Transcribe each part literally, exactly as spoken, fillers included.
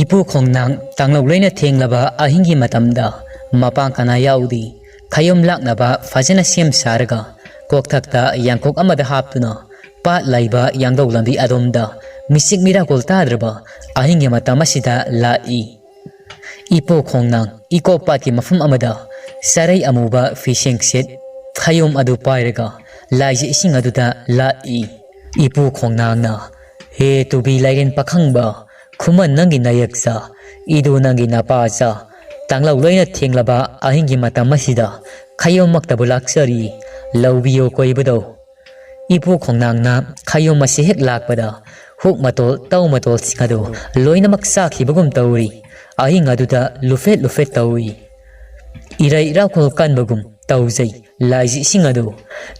ꯏꯄꯨ ꯈꯣꯡꯅꯥꯡ ꯇꯥꯡꯂꯧ ꯂꯣꯏꯅ ꯊꯦꯡꯂꯕ ꯑꯍꯤꯡꯒꯤ ꯃꯇꯝꯗ ꯃꯄꯥꯡ ꯀꯅꯥ ꯌꯥꯎꯗꯦ꯫ ꯈꯌꯣꯝ ꯂꯥꯛꯅꯕ ꯐꯖꯅ ꯁꯦꯝ ꯁꯥꯔꯒ ꯀꯣꯛꯊꯛꯇ ꯌꯥꯡꯀꯣꯛ ꯑꯃꯗ ꯍꯥꯞꯇꯨꯅ ꯄꯥꯠ ꯂꯩꯕ ꯌꯥꯡꯗꯧ ꯂꯝꯕꯤ ꯑꯗꯣꯝꯗ ꯃꯤꯆꯤꯛ ꯃꯤꯔꯥꯀꯣꯜ ꯇꯥꯗ꯭ꯔꯕ ꯑꯍꯤꯡꯒꯤ ꯃꯇꯝ ꯑꯁꯤꯗ ꯂꯥꯛꯏ꯫ ꯏꯄꯨ ꯈꯣꯡꯅꯥꯡ ꯏꯀꯣꯛ ꯄꯥꯠꯀꯤ ꯃꯐꯝ ꯑꯃꯗ ꯆꯔꯩ ꯑꯃꯨꯕ ꯐꯤꯁꯦꯡ ꯁꯦꯠ ꯈꯌꯣꯝ ꯑꯗꯨ ꯄꯥꯏꯔꯒ ꯂꯥꯏꯖ ꯏꯁꯤꯡ ꯑꯗꯨꯗ ꯂꯥꯛꯏ꯫ ꯏꯄꯨ ꯈꯣꯡꯅꯥꯡꯅ, "ꯍꯦ ꯇꯨꯕꯤ ꯂꯥꯏꯔꯦꯟ ꯄꯥꯈꯪꯕ, ꯈꯨꯃꯟ ꯅꯪꯒꯤ ꯅꯥꯌꯦꯛꯆꯥ, ꯏꯗꯨ ꯅꯪꯒꯤ ꯅꯄꯥꯆꯥ, ꯇꯥꯡꯂꯧ ꯂꯣꯏꯅ ꯊꯦꯡꯂꯕ ꯑꯍꯤꯡꯒꯤ ꯃꯇꯝ ꯑꯁꯤꯗ ꯈꯌꯣꯝꯃꯛꯇꯕꯨ ꯂꯥꯛꯆꯔꯤ, ꯂꯧꯕꯤꯌꯣ ꯀꯣꯏꯕꯗꯧ꯫" ꯏꯄꯨ ꯈꯣꯡꯅꯥꯡꯅ ꯈꯌꯣꯝ ꯑꯁꯤ ꯍꯦꯛ ꯂꯥꯛꯄꯗ ꯍꯨꯛ ꯃꯇꯣꯜ ꯇꯧ ꯃꯇꯣꯜꯁꯤꯡ ꯑꯗꯨ ꯂꯣꯏꯅꯃꯛ ꯆꯥꯈꯤꯕꯒꯨꯝ ꯇꯧꯔꯤ꯫ ꯑꯍꯤꯡ ꯑꯗꯨꯗ ꯂꯨꯐꯦꯠ ꯂꯨꯐꯦꯠ ꯇꯧꯏ꯫ ꯏꯔꯩ ꯏꯔꯥꯎꯈꯣꯜ ꯀꯟꯕꯒꯨꯝ ꯇꯧꯖꯩ꯫ ꯂꯥꯏꯖ ꯏꯁꯤꯡ ꯑꯗꯨ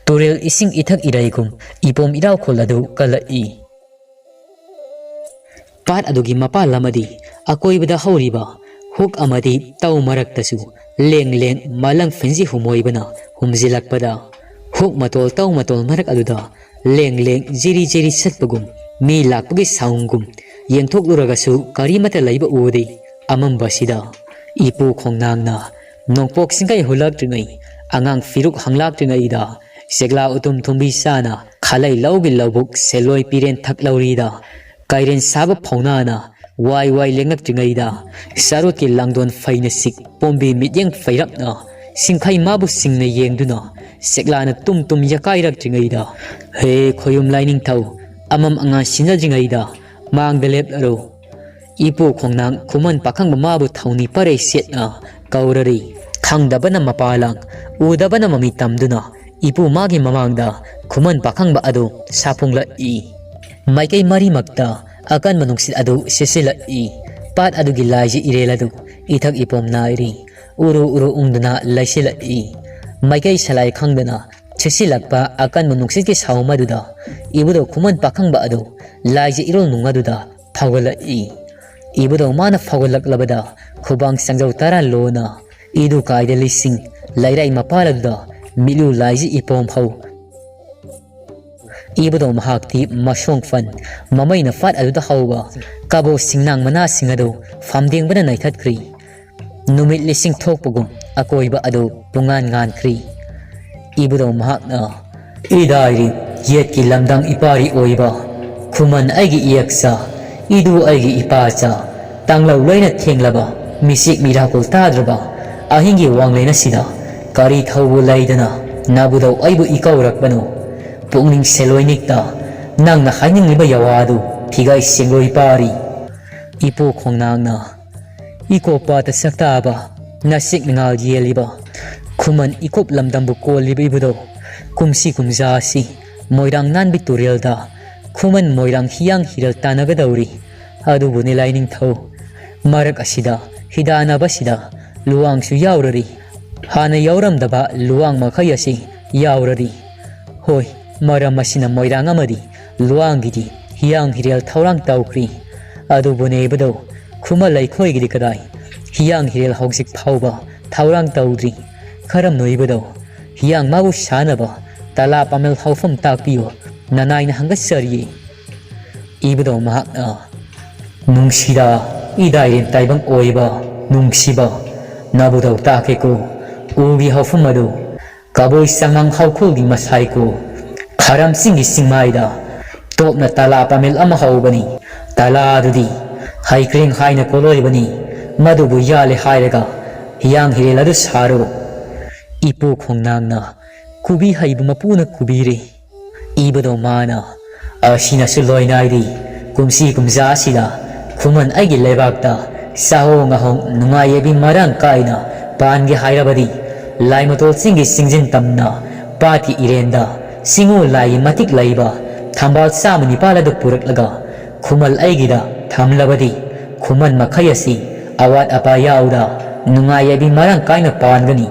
ꯇꯨꯔꯦꯜ ꯏꯁꯤꯡ ꯏꯊꯛ ꯏꯔꯩꯒꯨꯝ ꯏꯄꯣꯝ ꯏꯔꯥꯎꯈꯣꯜ ꯑꯗꯨ ꯀꯜꯂꯛꯏ꯫ ꯄꯥꯠ ꯑꯗꯨꯒꯤ ꯃꯄꯥꯜ ꯑꯃꯗꯤ ꯑꯀꯣꯏꯕꯗ ꯍꯧꯔꯤꯕ ꯍꯨꯛ ꯑꯃꯗꯤ ꯇꯧ ꯃꯔꯛꯇꯁꯨ ꯂꯦꯡ ꯂꯦꯡ ꯃꯥꯂꯪ ꯐꯤꯟꯖꯤ ꯍꯨꯝꯃꯣꯏꯕꯅ ꯍꯨꯝꯖꯤꯜꯂꯛꯄꯗ, ꯍꯨꯛ ꯃꯇꯣꯜ ꯇꯧ ꯃꯇꯣꯜ ꯃꯔꯛ ꯑꯗꯨꯗ ꯂꯦꯡ ꯂꯦꯡ ꯖꯤꯔꯤ ꯖꯤꯔꯤ ꯆꯠꯄꯒꯨꯝ, ꯃꯤ ꯂꯥꯛꯄꯒꯤ ꯁꯥꯎꯟꯒꯨꯝ, ꯌꯦꯡꯊꯣꯛꯂꯨꯔꯒꯁꯨ ꯀꯔꯤꯃꯠꯇ ꯂꯩꯕ ꯎꯗꯦ꯫ ꯑꯃꯝꯕꯁꯤꯗ ꯏꯄꯨ ꯈꯣꯡꯅꯥꯡꯅ ꯅꯣꯡꯄꯣꯛ ꯆꯤꯡꯈꯩ ꯍꯨꯜꯂꯛꯇ꯭ꯔꯤꯉꯩ, ꯑꯉꯥꯡ ꯐꯤꯔꯨꯛ ꯍꯪꯂꯥꯛꯇ꯭ꯔꯤꯉꯩꯗ, ꯆꯦꯛꯂꯥ ꯎꯇꯨꯝ ꯊꯨꯝꯕꯤ ꯆꯥꯅ ꯈꯥꯂꯩ ꯂꯧꯒꯤ ꯂꯧꯕꯨꯛ ꯁꯦꯂꯣꯏ ꯄꯤꯔꯦꯟ ꯊꯛꯂꯧꯔꯤꯗ, ꯀꯩꯔꯦꯟ ꯁꯥꯕ ꯐꯧꯅꯥꯅ ꯋꯥꯏ ꯋꯥꯏ ꯂꯦꯡꯉꯛꯇ꯭ꯔꯤꯉꯩꯗ, ꯆꯥꯔꯣꯠꯀꯤ ꯂꯥꯡꯗꯣꯟ ꯐꯩꯅ ꯁꯤꯛ ꯄꯣꯝꯕꯤ ꯃꯤꯠꯌꯦꯡ ꯐꯩꯔꯞꯅ ꯁꯤꯡꯈꯩ ꯃꯥꯕꯨ ꯁꯤꯡꯅ ꯌꯦꯡꯗꯨꯅ ꯆꯦꯛꯂꯥꯅ ꯇꯨꯝ ꯇꯨꯝ ꯌꯥꯀꯥꯏꯔꯛꯇ꯭ꯔꯤꯉꯩꯗ, ꯍꯦ ꯈꯣꯌꯨꯝ ꯂꯥꯏꯅꯤꯡꯊꯧ, ꯑꯃꯝ ꯑꯉꯥꯟ ꯁꯤꯟꯅꯗ꯭ꯔꯤꯉꯩꯗ ꯃꯥꯡꯗ ꯂꯦꯞꯂꯔꯣ꯫ ꯏꯄꯨ ꯈꯣꯡꯅꯥꯡ ꯈꯨꯃꯟ ꯄꯥꯈꯪꯕ ꯃꯥꯕꯨ ꯊꯧꯅꯤ ꯄꯔꯩ ꯁꯦꯠꯅ ꯀꯧꯔꯔꯤ꯫ ꯈꯪꯗꯕꯅ ꯃꯄꯥꯂꯥꯡ, ꯎꯗꯕꯅ ꯃꯃꯤ ꯇꯝꯗꯨꯅ ꯏꯄꯨ ꯃꯥꯒꯤ ꯃꯃꯥꯡꯗ ꯈꯨꯃꯟ ꯄꯥꯈꯪꯕ ꯑꯗꯨ ꯁꯥꯐꯣꯡꯂꯛꯏ꯫ ꯃꯥꯏꯀꯩ ꯃꯔꯤꯃꯛꯇ ꯑꯀꯟꯕ ꯅꯨꯡꯁꯤꯠ ꯑꯗꯨ ꯁꯤꯠꯆꯤꯜꯂꯛꯏ꯫ ꯄꯥꯠ ꯑꯗꯨꯒꯤ ꯂꯥꯏꯖꯤ ꯏꯔꯦꯜ ꯑꯗꯨ ꯏꯊꯛ ꯏꯄꯣꯝ ꯅꯥꯏꯔꯤ꯫ ꯎꯔꯨ ꯎꯔꯨ ꯎꯪꯗꯨꯅ ꯂꯩꯁꯤꯜꯂꯛꯏ꯫ ꯃꯥꯏꯀꯩ ꯁꯂꯥꯏ ꯈꯪꯗꯅ ꯁꯤꯠꯆꯤꯜꯂꯛꯄ ꯑꯀꯟꯕ ꯅꯨꯡꯁꯤꯠꯀꯤ ꯁꯥꯎꯝ ꯑꯗꯨꯗ ꯏꯕꯨꯙꯧ ꯈꯨꯃꯟ ꯄꯥꯈꯪꯕ ꯑꯗꯨ ꯂꯥꯏꯖꯤ ꯏꯔꯣꯜ ꯅꯨꯡ ꯑꯗꯨꯗ ꯐꯥꯎꯒꯠꯂꯛꯏ꯫ ꯏꯕꯨꯙꯧ ꯃꯥꯅ ꯐꯥꯎꯒꯠꯂꯛꯂꯕꯗ ꯈꯨꯕꯥꯡ ꯆꯪꯖꯧ ꯇꯔꯥ ꯂꯣꯟꯅ ꯏꯗꯨ ꯀꯥꯏꯗ ꯂꯤꯁꯤꯡ ꯂꯩꯔꯥꯏ ꯃꯄꯥꯜ ꯑꯗꯨꯗ ꯃꯤꯠꯂꯨ ꯂꯥꯏꯖꯤ ꯏꯄꯣꯝ ꯍꯧ꯫ ꯏꯕꯨꯙꯧ ꯃꯍꯥꯛꯇꯤ ꯃꯁꯣꯡ ꯐꯟ ꯃꯃꯩꯅ ꯐꯥꯠ ꯑꯗꯨꯗ ꯍꯧꯕ ꯀꯕꯣꯛ ꯁꯤꯡꯅꯥꯡ ꯃꯅꯥꯁꯤꯡ ꯑꯗꯨ ꯐꯝꯗꯦꯡꯕꯅ ꯅꯩꯊꯠꯈ꯭ꯔꯤ꯫ ꯅꯨꯃꯤꯠ ꯂꯤꯁꯤꯡ ꯊꯣꯛꯄꯒꯨꯝ ꯑꯀꯣꯏꯕ ꯑꯗꯨ ꯄꯨꯡꯉꯥꯟ ꯉꯥꯟꯈ꯭ꯔꯤ꯫ ꯏꯕꯨꯙꯧ ꯃꯍꯥꯛꯅ, "ꯏꯗꯥꯏꯔꯤ, ꯌꯦꯠꯀꯤ ꯂꯝꯗꯝ ꯏꯄꯥꯔꯤ ꯑꯣꯏꯕ, ꯈꯨꯃꯟ ꯑꯩꯒꯤ ꯏꯌꯦꯛꯆꯥ, ꯏꯗꯨ ꯑꯩꯒꯤ ꯏꯄꯥꯆꯥ, ꯇꯥꯡꯂꯧ ꯂꯣꯏꯅ ꯊꯦꯡꯂꯕ, ꯃꯤꯆꯤꯛ ꯃꯤꯔꯥꯀꯨꯜ ꯇꯥꯗ꯭ꯔꯕ ꯑꯍꯤꯡꯒꯤ ꯋꯥꯡꯂꯦꯟ ꯑꯁꯤꯗ ꯀꯔꯤ ꯊꯧꯕ ꯂꯩꯗꯅ ꯅꯥꯕꯨꯗꯧ ꯑꯩꯕꯨ ꯏꯀꯧꯔꯛꯄꯅꯣ? ꯄꯨꯛꯅꯤꯡ ꯁꯦꯂꯣꯏ ꯅꯤꯛꯇ ꯅꯪꯅ ꯍꯥꯏꯅꯤꯡꯂꯤꯕ ꯌꯥꯋꯥꯗꯨ ꯐꯤꯒꯥꯏ ꯁꯦꯡꯂꯣꯏ ꯄꯥꯔꯤ꯫" ꯏꯄꯨ ꯈꯣꯡꯅꯥꯡꯅ, ꯏꯀꯣꯞ ꯄꯥꯠꯇ ꯁꯛꯇꯥꯕ, ꯅꯥꯁꯤꯛ ꯅꯉꯥꯜ ꯌꯦꯜꯂꯤꯕ, ꯈꯨꯃꯟ ꯏꯀꯣꯞ ꯂꯝꯗꯝꯕꯨ ꯀꯣꯜꯂꯤꯕ ꯏꯕꯨꯙꯧ, ꯀꯨꯝꯁꯤ ꯀꯨꯝꯖꯥ ꯑꯁꯤ ꯃꯣꯏꯔꯥꯡ ꯅꯥꯟꯕꯤ ꯇꯨꯔꯦꯜꯗ ꯈꯨꯃꯟ ꯃꯣꯏꯔꯥꯡ ꯍꯤꯌꯥꯡ ꯍꯤꯔꯦꯜ ꯇꯥꯟꯅꯒꯗꯧꯔꯤ꯫ ꯑꯗꯨꯕꯨꯅꯤ ꯂꯥꯏꯅꯤꯡꯊꯧ, ꯃꯔꯛ ꯑꯁꯤꯗ ꯍꯤꯗꯥꯟꯅꯕꯁꯤꯗ ꯂꯨꯋꯥꯡꯁꯨ ꯌꯥꯎꯔꯔꯤ꯫ ꯍꯥꯟꯅ ꯌꯥꯎꯔꯝꯗꯕ ꯂꯨꯋꯥꯡ ꯃꯈꯩ ꯑꯁꯤ ꯌꯥꯎꯔꯔꯤ꯫ ꯍꯣꯏ, ꯃꯔꯝ ꯑꯁꯤꯅ ꯃꯣꯏꯔꯥꯡ ꯑꯃꯗꯤ ꯂꯨꯋꯥꯡꯒꯤꯗꯤ ꯍꯤꯌꯥꯡ ꯍꯤꯔꯦꯜ ꯊꯧꯔꯥꯡ ꯇꯧꯈ꯭ꯔꯤ꯫ ꯑꯗꯨꯕꯨꯅꯦ ꯏꯕꯨꯙꯧ, ꯈꯨꯃꯟ ꯂꯩꯈꯣꯏꯒꯤꯗꯤ ꯀꯗꯥꯏ? ꯍꯤꯌꯥꯡ ꯍꯤꯔꯦꯜ ꯍꯧꯖꯤꯛ ꯐꯥꯎꯕ ꯊꯧꯔꯥꯡ ꯇꯧꯗ꯭ꯔꯤ꯫ ꯈꯔꯝꯅꯣ ꯏꯕꯨꯙꯧ, ꯍꯤꯌꯥꯡ ꯃꯥꯕꯨ ꯁꯥꯅꯕ ꯇꯂꯥ ꯄꯥꯃꯦꯜ ꯍꯧꯐꯝ ꯇꯥꯛꯄꯤꯌꯨ, ꯅꯅꯥꯏꯅ ꯍꯪꯒꯠꯆꯔꯤꯌꯦ꯫ ꯏꯕꯨꯙꯧ ꯃꯍꯥꯛꯅ, ꯅꯨꯡꯁꯤꯗ, ꯏꯗꯥꯏꯔꯦꯟ ꯇꯥꯏꯕꯪ ꯑꯣꯏꯕ ꯅꯨꯡꯁꯤꯕ ꯅꯥꯕꯨꯗꯧ ꯇꯥꯛꯀꯦꯀꯣ꯫ ꯎꯒꯤ ꯍꯧꯐꯝ ꯑꯗꯨ ꯀꯕꯣꯏ ꯆꯥꯡꯃꯥꯡ ꯍꯧꯈꯨꯜꯒꯤ ꯃꯁꯥꯏꯀꯣ꯫ ꯈꯥꯔꯝ ꯆꯤꯡꯒꯤ ꯆꯤꯡꯃꯥꯏꯗ ꯇꯣꯞꯅ ꯇꯂꯥ ꯄꯥꯃꯦꯜ ꯑꯃ ꯍꯧꯕꯅꯤ꯫ ꯇꯂꯥ ꯑꯗꯨꯗꯤ ꯍꯩꯀ꯭ꯔꯦꯡ ꯍꯥꯏꯅ ꯀꯣꯂꯣꯏꯕꯅꯤ꯫ ꯃꯗꯨꯕꯨ ꯌꯥꯜꯂꯦ ꯍꯥꯏꯔꯒ ꯍꯤꯌꯥꯡ ꯍꯤꯔꯦꯜ ꯑꯗꯨ ꯁꯥꯔꯣ꯫ ꯏꯄꯨ ꯈꯣꯡꯅꯥꯡꯅ ꯀꯨꯕꯤ ꯍꯩꯕ ꯃꯄꯨꯅ ꯀꯨꯕꯤꯔꯦ꯫ ꯏꯕꯗꯣ ꯃꯥꯅ, ꯑꯁꯤꯅꯁꯨ ꯂꯣꯏ ꯅꯥꯏꯔꯤ꯫ ꯀꯨꯝꯁꯤ ꯀꯨꯝꯖꯥ ꯑꯁꯤꯗ ꯈꯨꯃꯟ ꯑꯩꯒꯤ ꯂꯩꯕꯥꯛꯇ ꯆꯥꯍꯣꯡ ꯉꯥꯍꯣꯡ ꯅꯨꯡꯉꯥꯏ ꯌꯥꯏꯕꯤ ꯃꯔꯥꯡ ꯀꯥꯏꯅ ꯄꯥꯟꯒꯦ ꯍꯥꯏꯔꯕꯗꯤ ꯂꯥꯏꯃꯇꯣꯜ ꯆꯤꯡꯒꯤ ꯆꯤꯡꯖꯤꯟ ꯇꯝꯅ ꯄꯥꯠꯀꯤ ꯏꯔꯦꯟꯗ ꯆꯤꯡꯉꯨ ꯂꯥꯏꯒꯤ ꯃꯇꯤꯛ ꯂꯩꯕ ꯊꯝꯕꯥꯜ ꯆꯥꯝꯃ ꯅꯤꯄꯥꯜ ꯑꯗꯨ ꯄꯨꯔꯛꯂꯒ ꯈꯨꯃꯜ ꯑꯩꯒꯤꯗ ꯊꯝꯂꯕꯗꯤ ꯈꯨꯃꯟ ꯃꯈꯩ ꯑꯁꯤ ꯑꯋꯥꯠ ꯑꯄꯥ ꯌꯥꯎꯗ ꯅꯨꯡꯉꯥꯏ ꯌꯥꯏꯕꯤ ꯃꯔꯥꯡ ꯀꯥꯏꯅ ꯄꯥꯟꯒꯅꯤ꯫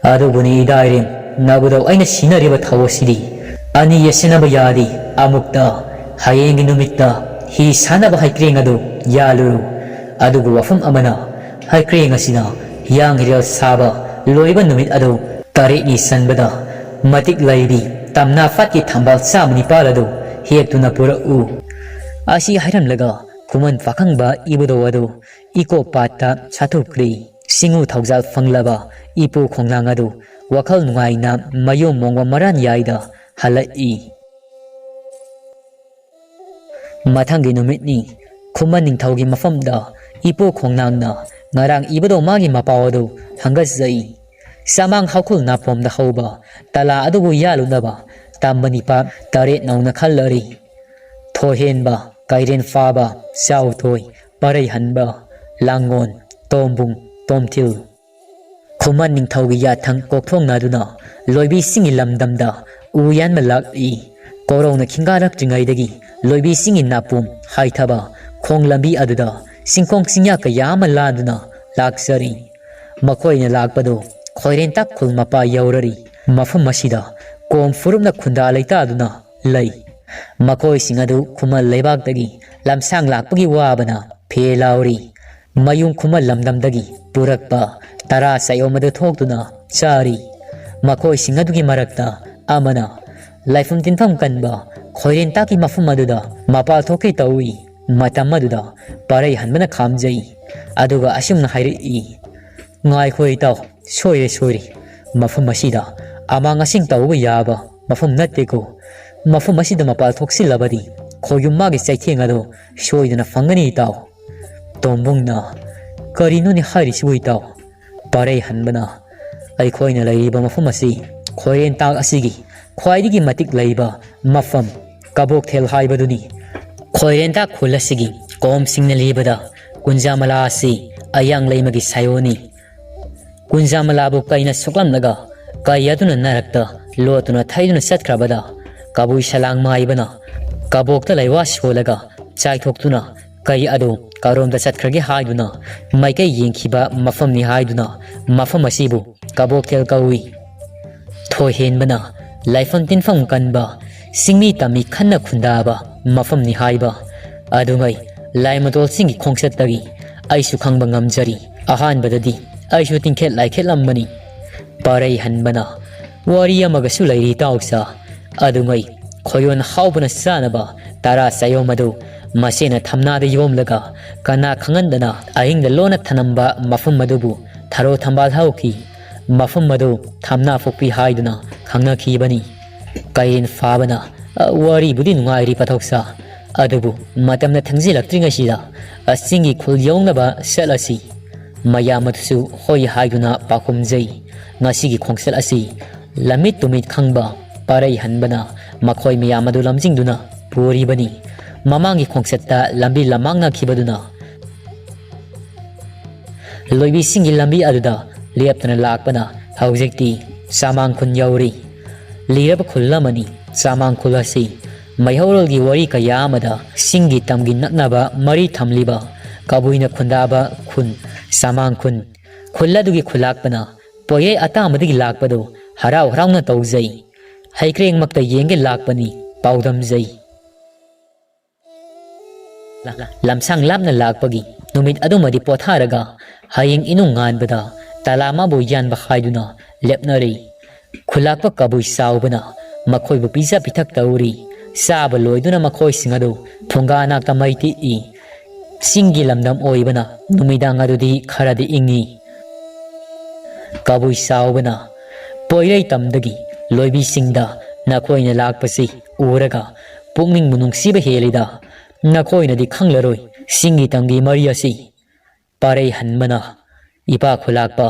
ꯑꯗꯨꯕꯨꯅꯤ ꯏꯗꯥꯏꯔꯦꯝ, ꯅꯥꯕꯨꯗꯧ ꯑꯩꯅ ꯁꯤꯟꯅꯔꯤꯕ ꯊꯧ ꯑꯁꯤꯗꯤ ꯑꯅꯤ ꯌꯦꯠꯁꯤꯟꯅꯕ ꯌꯥꯗꯦ꯫ ꯑꯃꯨꯛꯇ ꯍꯌꯦꯡꯒꯤ ꯅꯨꯃꯤꯠꯇ ꯍꯤ ꯁꯥꯟꯅꯕ ꯍꯩꯀ꯭ꯔꯦꯡ ꯑꯗꯨ ꯌꯥꯜꯂꯨꯔꯨ꯫ ꯑꯗꯨꯕꯨ ꯋꯥꯐꯝ ꯑꯃꯅ, ꯍꯩꯀ꯭ꯔꯦꯡ ꯑꯁꯤꯅ ꯍꯤꯌꯥꯡ ꯍꯤꯔꯦꯜ ꯁꯥꯕ ꯂꯣꯏꯕ ꯅꯨꯃꯤꯠ ꯑꯗꯨ ꯇꯔꯦꯠꯅꯤ ꯆꯟꯕꯗ ꯃꯇꯤꯛ ꯂꯩꯔꯤ꯫ ꯇꯝꯅꯥ ꯐꯠꯀꯤ ꯊꯝꯕꯥꯜ ꯆꯥꯝꯃ ꯅꯤꯄꯥꯜ ꯑꯗꯨ ꯍꯦꯛꯇꯨꯅ ꯄꯨꯔꯛꯎ꯫ ꯑꯁꯤ ꯍꯥꯏꯔꯝꯂꯒ ꯈꯨꯃꯟ ꯄꯥꯈꯪꯕ ꯏꯕꯨꯙꯧ ꯑꯗꯨ ꯏꯀꯣꯛ ꯄꯥꯠꯇ ꯁꯥꯊꯨꯈ꯭ꯔꯦ꯫ ꯁꯤꯡꯎ ꯊꯧꯖꯥꯜ ꯐꯪꯂꯕ ꯏꯄꯨ ꯈꯣꯡꯅꯥꯡ ꯑꯗꯨ ꯋꯥꯈꯜ ꯅꯨꯡꯉꯥꯏꯅ ꯃꯌꯨꯝ ꯃꯣꯡꯕ ꯃꯔꯥꯟ ꯌꯥꯏꯗ ꯍꯜꯂꯛꯏ꯫ ꯃꯊꯪꯒꯤ ꯅꯨꯃꯤꯠꯅꯤ꯫ ꯈꯨꯃꯟ ꯅꯤꯡꯊꯧꯒꯤ ꯃꯐꯝꯗ ꯏꯄꯨ ꯈꯣꯡꯅꯥꯡꯅ ꯉꯔꯥꯡ ꯏꯕꯨꯙꯧ ꯃꯥꯒꯤ ꯃꯄꯥꯎ ꯑꯗꯨ ꯍꯪꯒꯠꯆꯩ꯫ ꯆꯃꯥꯡ ꯍꯧꯈꯨꯜ ꯅꯥꯄꯣꯝꯗ ꯍꯧꯕ ꯇꯂꯥ ꯑꯗꯨꯕꯨ ꯌꯥꯜꯂꯨꯅꯕ ꯇꯝꯕ ꯅꯤꯄꯥ ꯇꯔꯦꯠ ꯅꯧꯅ ꯈꯜꯂꯔꯤ꯫ ꯊꯣꯏꯍꯦꯟꯕ, ꯀꯩꯔꯦꯟ ꯐꯥꯕ, ꯆꯥꯎꯊꯣꯏ, ꯄꯔꯩ ꯍꯟꯕ, ꯂꯥꯡꯒꯣꯟ, ꯇꯣꯝꯕꯨꯡ, ꯇꯣꯝꯊꯤꯜ꯫ ꯈꯨꯃꯟ ꯅꯤꯡꯊꯧꯒꯤ ꯌꯥꯊꯪ ꯀꯣꯛꯊꯣꯡꯅꯗꯨꯅ ꯂꯣꯏꯕꯤꯁꯤꯡꯒꯤ ꯂꯝꯗꯝꯗ ꯎ ꯌꯥꯟꯕ ꯂꯥꯛꯏ꯫ ꯀꯣꯔꯧꯅ ꯈꯤꯡꯒꯥꯔꯛꯇ꯭ꯔꯤꯉꯩꯗꯒꯤ ꯂꯣꯏꯕꯤꯁꯤꯡꯒꯤ ꯅꯥꯄꯨꯝ ꯍꯥꯏꯊꯕ ꯈꯣꯡ ꯂꯝꯕꯤ ꯑꯗꯨꯗ ꯆꯤꯡꯈꯣꯡ ꯆꯤꯡꯌꯥ ꯀꯌꯥ ꯑꯃ ꯂꯥꯟꯗꯨꯅ ꯂꯥꯛꯆꯔꯤ꯫ ꯃꯈꯣꯏꯅ ꯂꯥꯛꯄꯗꯨ ꯈꯣꯏꯔꯦꯟꯇꯥꯛ ꯈꯨꯜ ꯃꯄꯥ ꯌꯧꯔꯔꯤ꯫ ꯃꯐꯝ ꯑꯁꯤꯗ ꯀꯣꯝ ꯐꯨꯔꯨꯞꯅ ꯈꯨꯟꯗꯥ ꯂꯩꯇꯥꯗꯨꯅ ꯂꯩ꯫ ꯃꯈꯣꯏꯁꯤꯡ ꯑꯗꯨ ꯈꯨꯃꯟ ꯂꯩꯕꯥꯛꯇꯒꯤ ꯂꯝꯁꯥꯡ ꯂꯥꯛꯄꯒꯤ ꯋꯥꯕꯅ ꯐꯦ ꯂꯥꯎꯔꯤ꯫ ꯃꯌꯨꯝ ꯈꯨꯃꯟ ꯂꯝꯗꯝꯗꯒꯤ ꯄꯨꯔꯛꯄ ꯇꯔꯥ ꯆꯌꯣꯝ ꯑꯗꯨ ꯊꯣꯛꯇꯨꯅ ꯆꯥꯔꯤ꯫ ꯃꯈꯣꯏꯁꯤꯡ ꯑꯗꯨꯒꯤ ꯃꯔꯛꯇ ꯑꯃꯅ ꯂꯥꯏꯐꯝ ꯇꯤꯟꯐꯝ ꯀꯟꯕ ꯈꯣꯏꯔꯦꯟꯇꯥꯛꯀꯤ ꯃꯐꯝ ꯑꯗꯨꯗ ꯃꯄꯥꯜ ꯊꯣꯛꯀꯦ ꯇꯧꯏ꯫ ꯃꯇꯝ ꯑꯗꯨꯗ ꯄꯔꯩ ꯍꯟꯕꯅ ꯈꯥꯝꯖꯩ꯫ ꯑꯗꯨꯒ ꯑꯁꯨꯝꯅ ꯍꯥꯏꯔꯛꯏ, "ꯉꯥꯏꯈꯣ ꯏꯇꯥꯎ, ꯁꯣꯏꯔꯦ, ꯁꯣꯏꯔꯦ꯫ ꯃꯐꯝ ꯑꯁꯤꯗ ꯑꯃꯥꯡ ꯑꯁꯦꯡ ꯇꯧꯕ ꯌꯥꯕ ꯃꯐꯝ ꯅꯠꯇꯦꯀꯣ꯫ ꯃꯐꯝ ꯑꯁꯤꯗ ꯃꯄꯥꯜ ꯊꯣꯛꯆꯤꯜꯂꯕꯗꯤ ꯈꯣꯏꯌꯨꯝ ꯃꯥꯒꯤ ꯆꯩꯊꯦꯡ ꯑꯗꯨ ꯁꯣꯏꯗꯅ ꯐꯪꯒꯅꯤ ꯏꯇꯥꯎ꯫" ꯇꯣꯝꯕꯨꯡꯅ, "ꯀꯔꯤꯅꯣꯅꯦ ꯍꯥꯏꯔꯤꯁꯤꯕꯨ ꯏꯇꯥꯎ?" ꯄꯔꯩ ꯍꯟꯕꯅ, "ꯑꯩꯈꯣꯏꯅ ꯂꯩꯔꯤꯕ ꯃꯐꯝ ꯑꯁꯤ ꯈꯣꯏꯔꯦꯟꯇꯥꯛ ꯑꯁꯤꯒꯤ ꯈ꯭ꯋꯥꯏꯗꯒꯤ ꯃꯇꯤꯛ ꯂꯩꯕ ꯃꯐꯝ ꯀꯕꯣꯛꯊꯦꯜ ꯍꯥꯏꯕꯗꯨꯅꯤ꯫ ꯈꯣꯏꯔꯦꯟꯇꯥꯛ ꯈꯨꯜ ꯑꯁꯤꯒꯤ ꯀꯣꯝꯁꯤꯡꯅ ꯂꯤꯕꯗ ꯀꯨꯟꯖꯥꯃꯂꯥ ꯑꯁꯤ ꯑꯌꯥꯡ ꯂꯩꯃꯒꯤ ꯁꯥꯏꯑꯣꯅꯤ꯫ ꯀꯨꯟꯖꯥꯃꯂꯥꯕꯨ ꯀꯩꯅ ꯁꯣꯛꯂꯝꯂꯒ ꯀꯩ ꯑꯗꯨꯅ ꯅꯔꯛꯇ ꯂꯣꯠꯇꯨꯅ ꯊꯩꯗꯨꯅ ꯆꯠꯈ꯭ꯔꯕꯗ ꯀꯕꯨꯏ ꯁꯂꯥꯡ ꯃꯥꯏꯕꯅ ꯀꯕꯣꯛꯇ ꯂꯩꯋꯥ ꯁꯣꯜꯂꯒ ꯆꯥꯏꯊꯣꯛꯇꯨꯅ ꯀꯩ ꯑꯗꯨ ꯀꯔꯣꯝꯗ ꯆꯠꯈ꯭ꯔꯒꯦ ꯍꯥꯏꯗꯨꯅ ꯃꯥꯏꯀꯩ ꯌꯦꯡꯈꯤꯕ ꯃꯐꯝꯅꯤ ꯍꯥꯏꯗꯨꯅ ꯃꯐꯝ ꯑꯁꯤꯕꯨ ꯀꯕꯣꯛꯊꯦꯜ ꯀꯧꯏ꯫ ꯊꯣꯏꯍꯦꯟꯕꯅ ꯂꯥꯏꯐꯝ ꯇꯤꯟꯐꯝ ꯀꯟꯕ, ꯆꯤꯡꯃꯤ ꯇꯝꯃꯤ ꯈꯟꯅ ꯈꯨꯟꯗꯥꯕ ꯃꯐꯝꯅꯤ ꯍꯥꯏꯕ ꯑꯗꯨꯉꯩ ꯂꯥꯏꯃꯇꯣꯜꯁꯤꯡꯒꯤ ꯈꯣꯡꯆꯠꯇꯒꯤ ꯑꯩꯁꯨ ꯈꯪꯕ ꯉꯝꯖꯔꯤ꯫ ꯑꯍꯥꯟꯕꯗꯗꯤ ꯑꯩꯁꯨ ꯇꯤꯡꯈꯦꯠ ꯂꯥꯏꯈꯦꯠꯂꯝꯕꯅꯤ꯫" ꯄꯔꯩ ꯍꯟꯕꯅ, "ꯋꯥꯔꯤ ꯑꯃꯒꯁꯨ ꯂꯩꯔꯤ ꯇꯥꯎꯁꯥ꯫ ꯑꯗꯨꯉꯩ ꯈꯣꯏꯌꯣꯟ ꯍꯥꯎꯕꯅ ꯆꯥꯅꯕ ꯇꯔꯥ ꯆꯌꯣꯝ ꯑꯗꯨ ꯃꯁꯦꯅ ꯊꯝꯅꯥꯗ ꯌꯣꯝꯂꯒ ꯀꯅꯥ ꯈꯪꯍꯟꯗꯅ ꯑꯍꯤꯡꯗ ꯂꯣꯟꯅ ꯊꯅꯝꯕ ꯃꯐꯝ ꯑꯗꯨꯕꯨ ꯊꯔꯣ ꯊꯝꯕꯥꯜ ꯍꯧꯈꯤ꯫ ꯃꯐꯝ ꯑꯗꯨ ꯊꯝꯅꯥ ꯐꯨꯛꯄꯤ ꯍꯥꯏꯗꯨꯅ ꯈꯪꯅꯈꯤꯕꯅꯤ꯫ ꯀꯩꯔꯦꯟ ꯐꯥꯕꯅ, ꯑ, ꯋꯥꯔꯤꯕꯨꯗꯤ ꯅꯨꯡꯉꯥꯏꯔꯤ ꯄꯥꯊꯣꯛꯆꯥ, ꯑꯗꯨꯕꯨ ꯃꯇꯝꯅ ꯊꯦꯡꯖꯤꯜꯂꯛꯇ꯭ꯔꯤꯉꯩꯁꯤꯗ, ꯑ, ꯆꯤꯡꯒꯤ ꯈꯨꯜ ꯌꯧꯅꯕ ꯆꯠꯂꯁꯤ꯫ ꯃꯌꯥꯝ ꯑꯗꯨꯁꯨ ꯍꯣꯏ ꯍꯥꯏꯗꯨꯅ ꯄꯥꯎꯈꯨꯝꯖꯩ꯫ ꯉꯁꯤꯒꯤ ꯈꯣꯡꯆꯠ ꯑꯁꯤ ꯂꯝꯃꯤꯠ ꯇꯨꯃꯤꯠ ꯈꯪꯕ ꯄꯥꯔꯩ ꯍꯟꯕꯅ ꯃꯈꯣꯏ ꯃꯌꯥꯝ ꯑꯗꯨ ꯂꯝꯖꯤꯡꯗꯨꯅ ꯄꯨꯔꯤꯕꯅꯤ꯫ ꯃꯃꯥꯡꯒꯤ ꯈꯣꯡꯆꯠꯇ ꯂꯝꯕꯤ ꯂꯝꯃꯥꯡꯅꯈꯤꯕꯗꯨꯅ ꯂꯣꯏꯕꯤꯁꯤꯡꯒꯤ ꯂꯝꯕꯤ ꯑꯗꯨꯗ ꯂꯦꯞꯇꯅ ꯂꯥꯛꯄꯅ ꯍꯧꯖꯤꯛꯇꯤ ꯆꯥꯃꯥꯡ ꯈꯨꯟ ꯌꯧꯔꯤ꯫ ꯂꯤꯔꯕ ꯈꯨꯜ ꯑꯃꯅꯤ ꯆꯥꯃꯥꯡ ꯈꯨꯜ ꯑꯁꯤ꯫ ꯃꯩꯍꯧꯔꯣꯜꯒꯤ ꯋꯥꯔꯤ ꯀꯌꯥ ꯑꯃꯗ ꯆꯤꯡꯒꯤ ꯇꯝꯒꯤ ꯅꯛꯅꯕ ꯃꯔꯤ ꯊꯝꯂꯤꯕ ꯀꯕꯨꯏꯅ ꯈꯨꯟꯗꯥꯕ ꯈꯨꯟ ꯆꯥꯃꯥꯡ ꯈꯨꯟ꯫ ꯈꯨꯜ ꯑꯗꯨꯒꯤ ꯈꯨꯂꯥꯛꯄꯅ ꯄꯣꯏꯔꯩ ꯑꯇꯥꯕꯗꯒꯤ ꯂꯥꯛꯄꯗꯨ ꯍꯔꯥꯎ ꯍꯔꯥꯎꯅ ꯇꯧꯖꯩ꯫ ꯍꯩꯀ꯭ꯔꯦꯡꯃꯛꯇ ꯌꯦꯡꯒꯦ ꯂꯥꯛꯄꯅꯤ ꯄꯥꯎꯗꯝꯖꯩ꯫ ꯂꯝꯁꯥꯡ ꯂꯥꯞꯅ ꯂꯥꯛꯄꯒꯤ ꯅꯨꯃꯤꯠ ꯑꯗꯨꯃꯗꯤ ꯄꯣꯊꯥꯔꯒ ꯍꯌꯦꯡ ꯏꯅꯨꯡ ꯉꯥꯟꯕꯗ ꯇꯂꯥ ꯑꯃꯕꯨ ꯌꯥꯟꯕ ꯍꯥꯏꯗꯨꯅ ꯂꯦꯞꯅꯔꯤ꯫ ꯈꯨꯂꯥꯛꯄ ꯀꯕꯨꯏ ꯆꯥꯎꯕꯅ ꯃꯈꯣꯏꯕꯨ ꯄꯤꯖ ꯄꯤꯊꯛ ꯇꯧꯔꯤ꯫ ꯆꯥꯕ ꯂꯣꯏꯗꯨꯅ ꯃꯈꯣꯏꯁꯤꯡ ꯑꯗꯨ ꯐꯨꯡꯒꯥ ꯅꯥꯛꯇ ꯃꯩ ꯇꯤꯛꯏ꯫ ꯆꯤꯡꯒꯤ ꯂꯝꯗꯝ ꯑꯣꯏꯕꯅ ꯅꯨꯃꯤꯗꯥꯡ ꯑꯗꯨꯗꯤ ꯈꯔꯗꯤ ꯏꯪꯏ꯫ ꯀꯕꯨꯏ ꯆꯥꯎꯕꯅ ꯄꯣꯏꯔꯩ ꯇꯝꯗꯒꯤ ꯂꯣꯏꯕꯤꯁꯤꯡꯗ ꯅꯈꯣꯏꯅ ꯂꯥꯛꯄꯁꯤ ꯎꯔꯒ ꯄꯨꯛꯅꯤꯡꯕꯨ ꯅꯨꯡꯁꯤꯕ ꯍꯦꯜꯂꯤꯗ꯫ ꯅꯈꯣꯏꯅꯗꯤ ꯈꯪꯂꯔꯣꯏ ꯆꯤꯡꯒꯤ ꯇꯝꯒꯤ ꯃꯔꯤ ꯑꯁꯤ꯫ ꯄꯥꯔꯩ ꯍꯟꯕꯅ, ꯏꯄꯥ ꯈꯨꯂꯥꯛꯄ,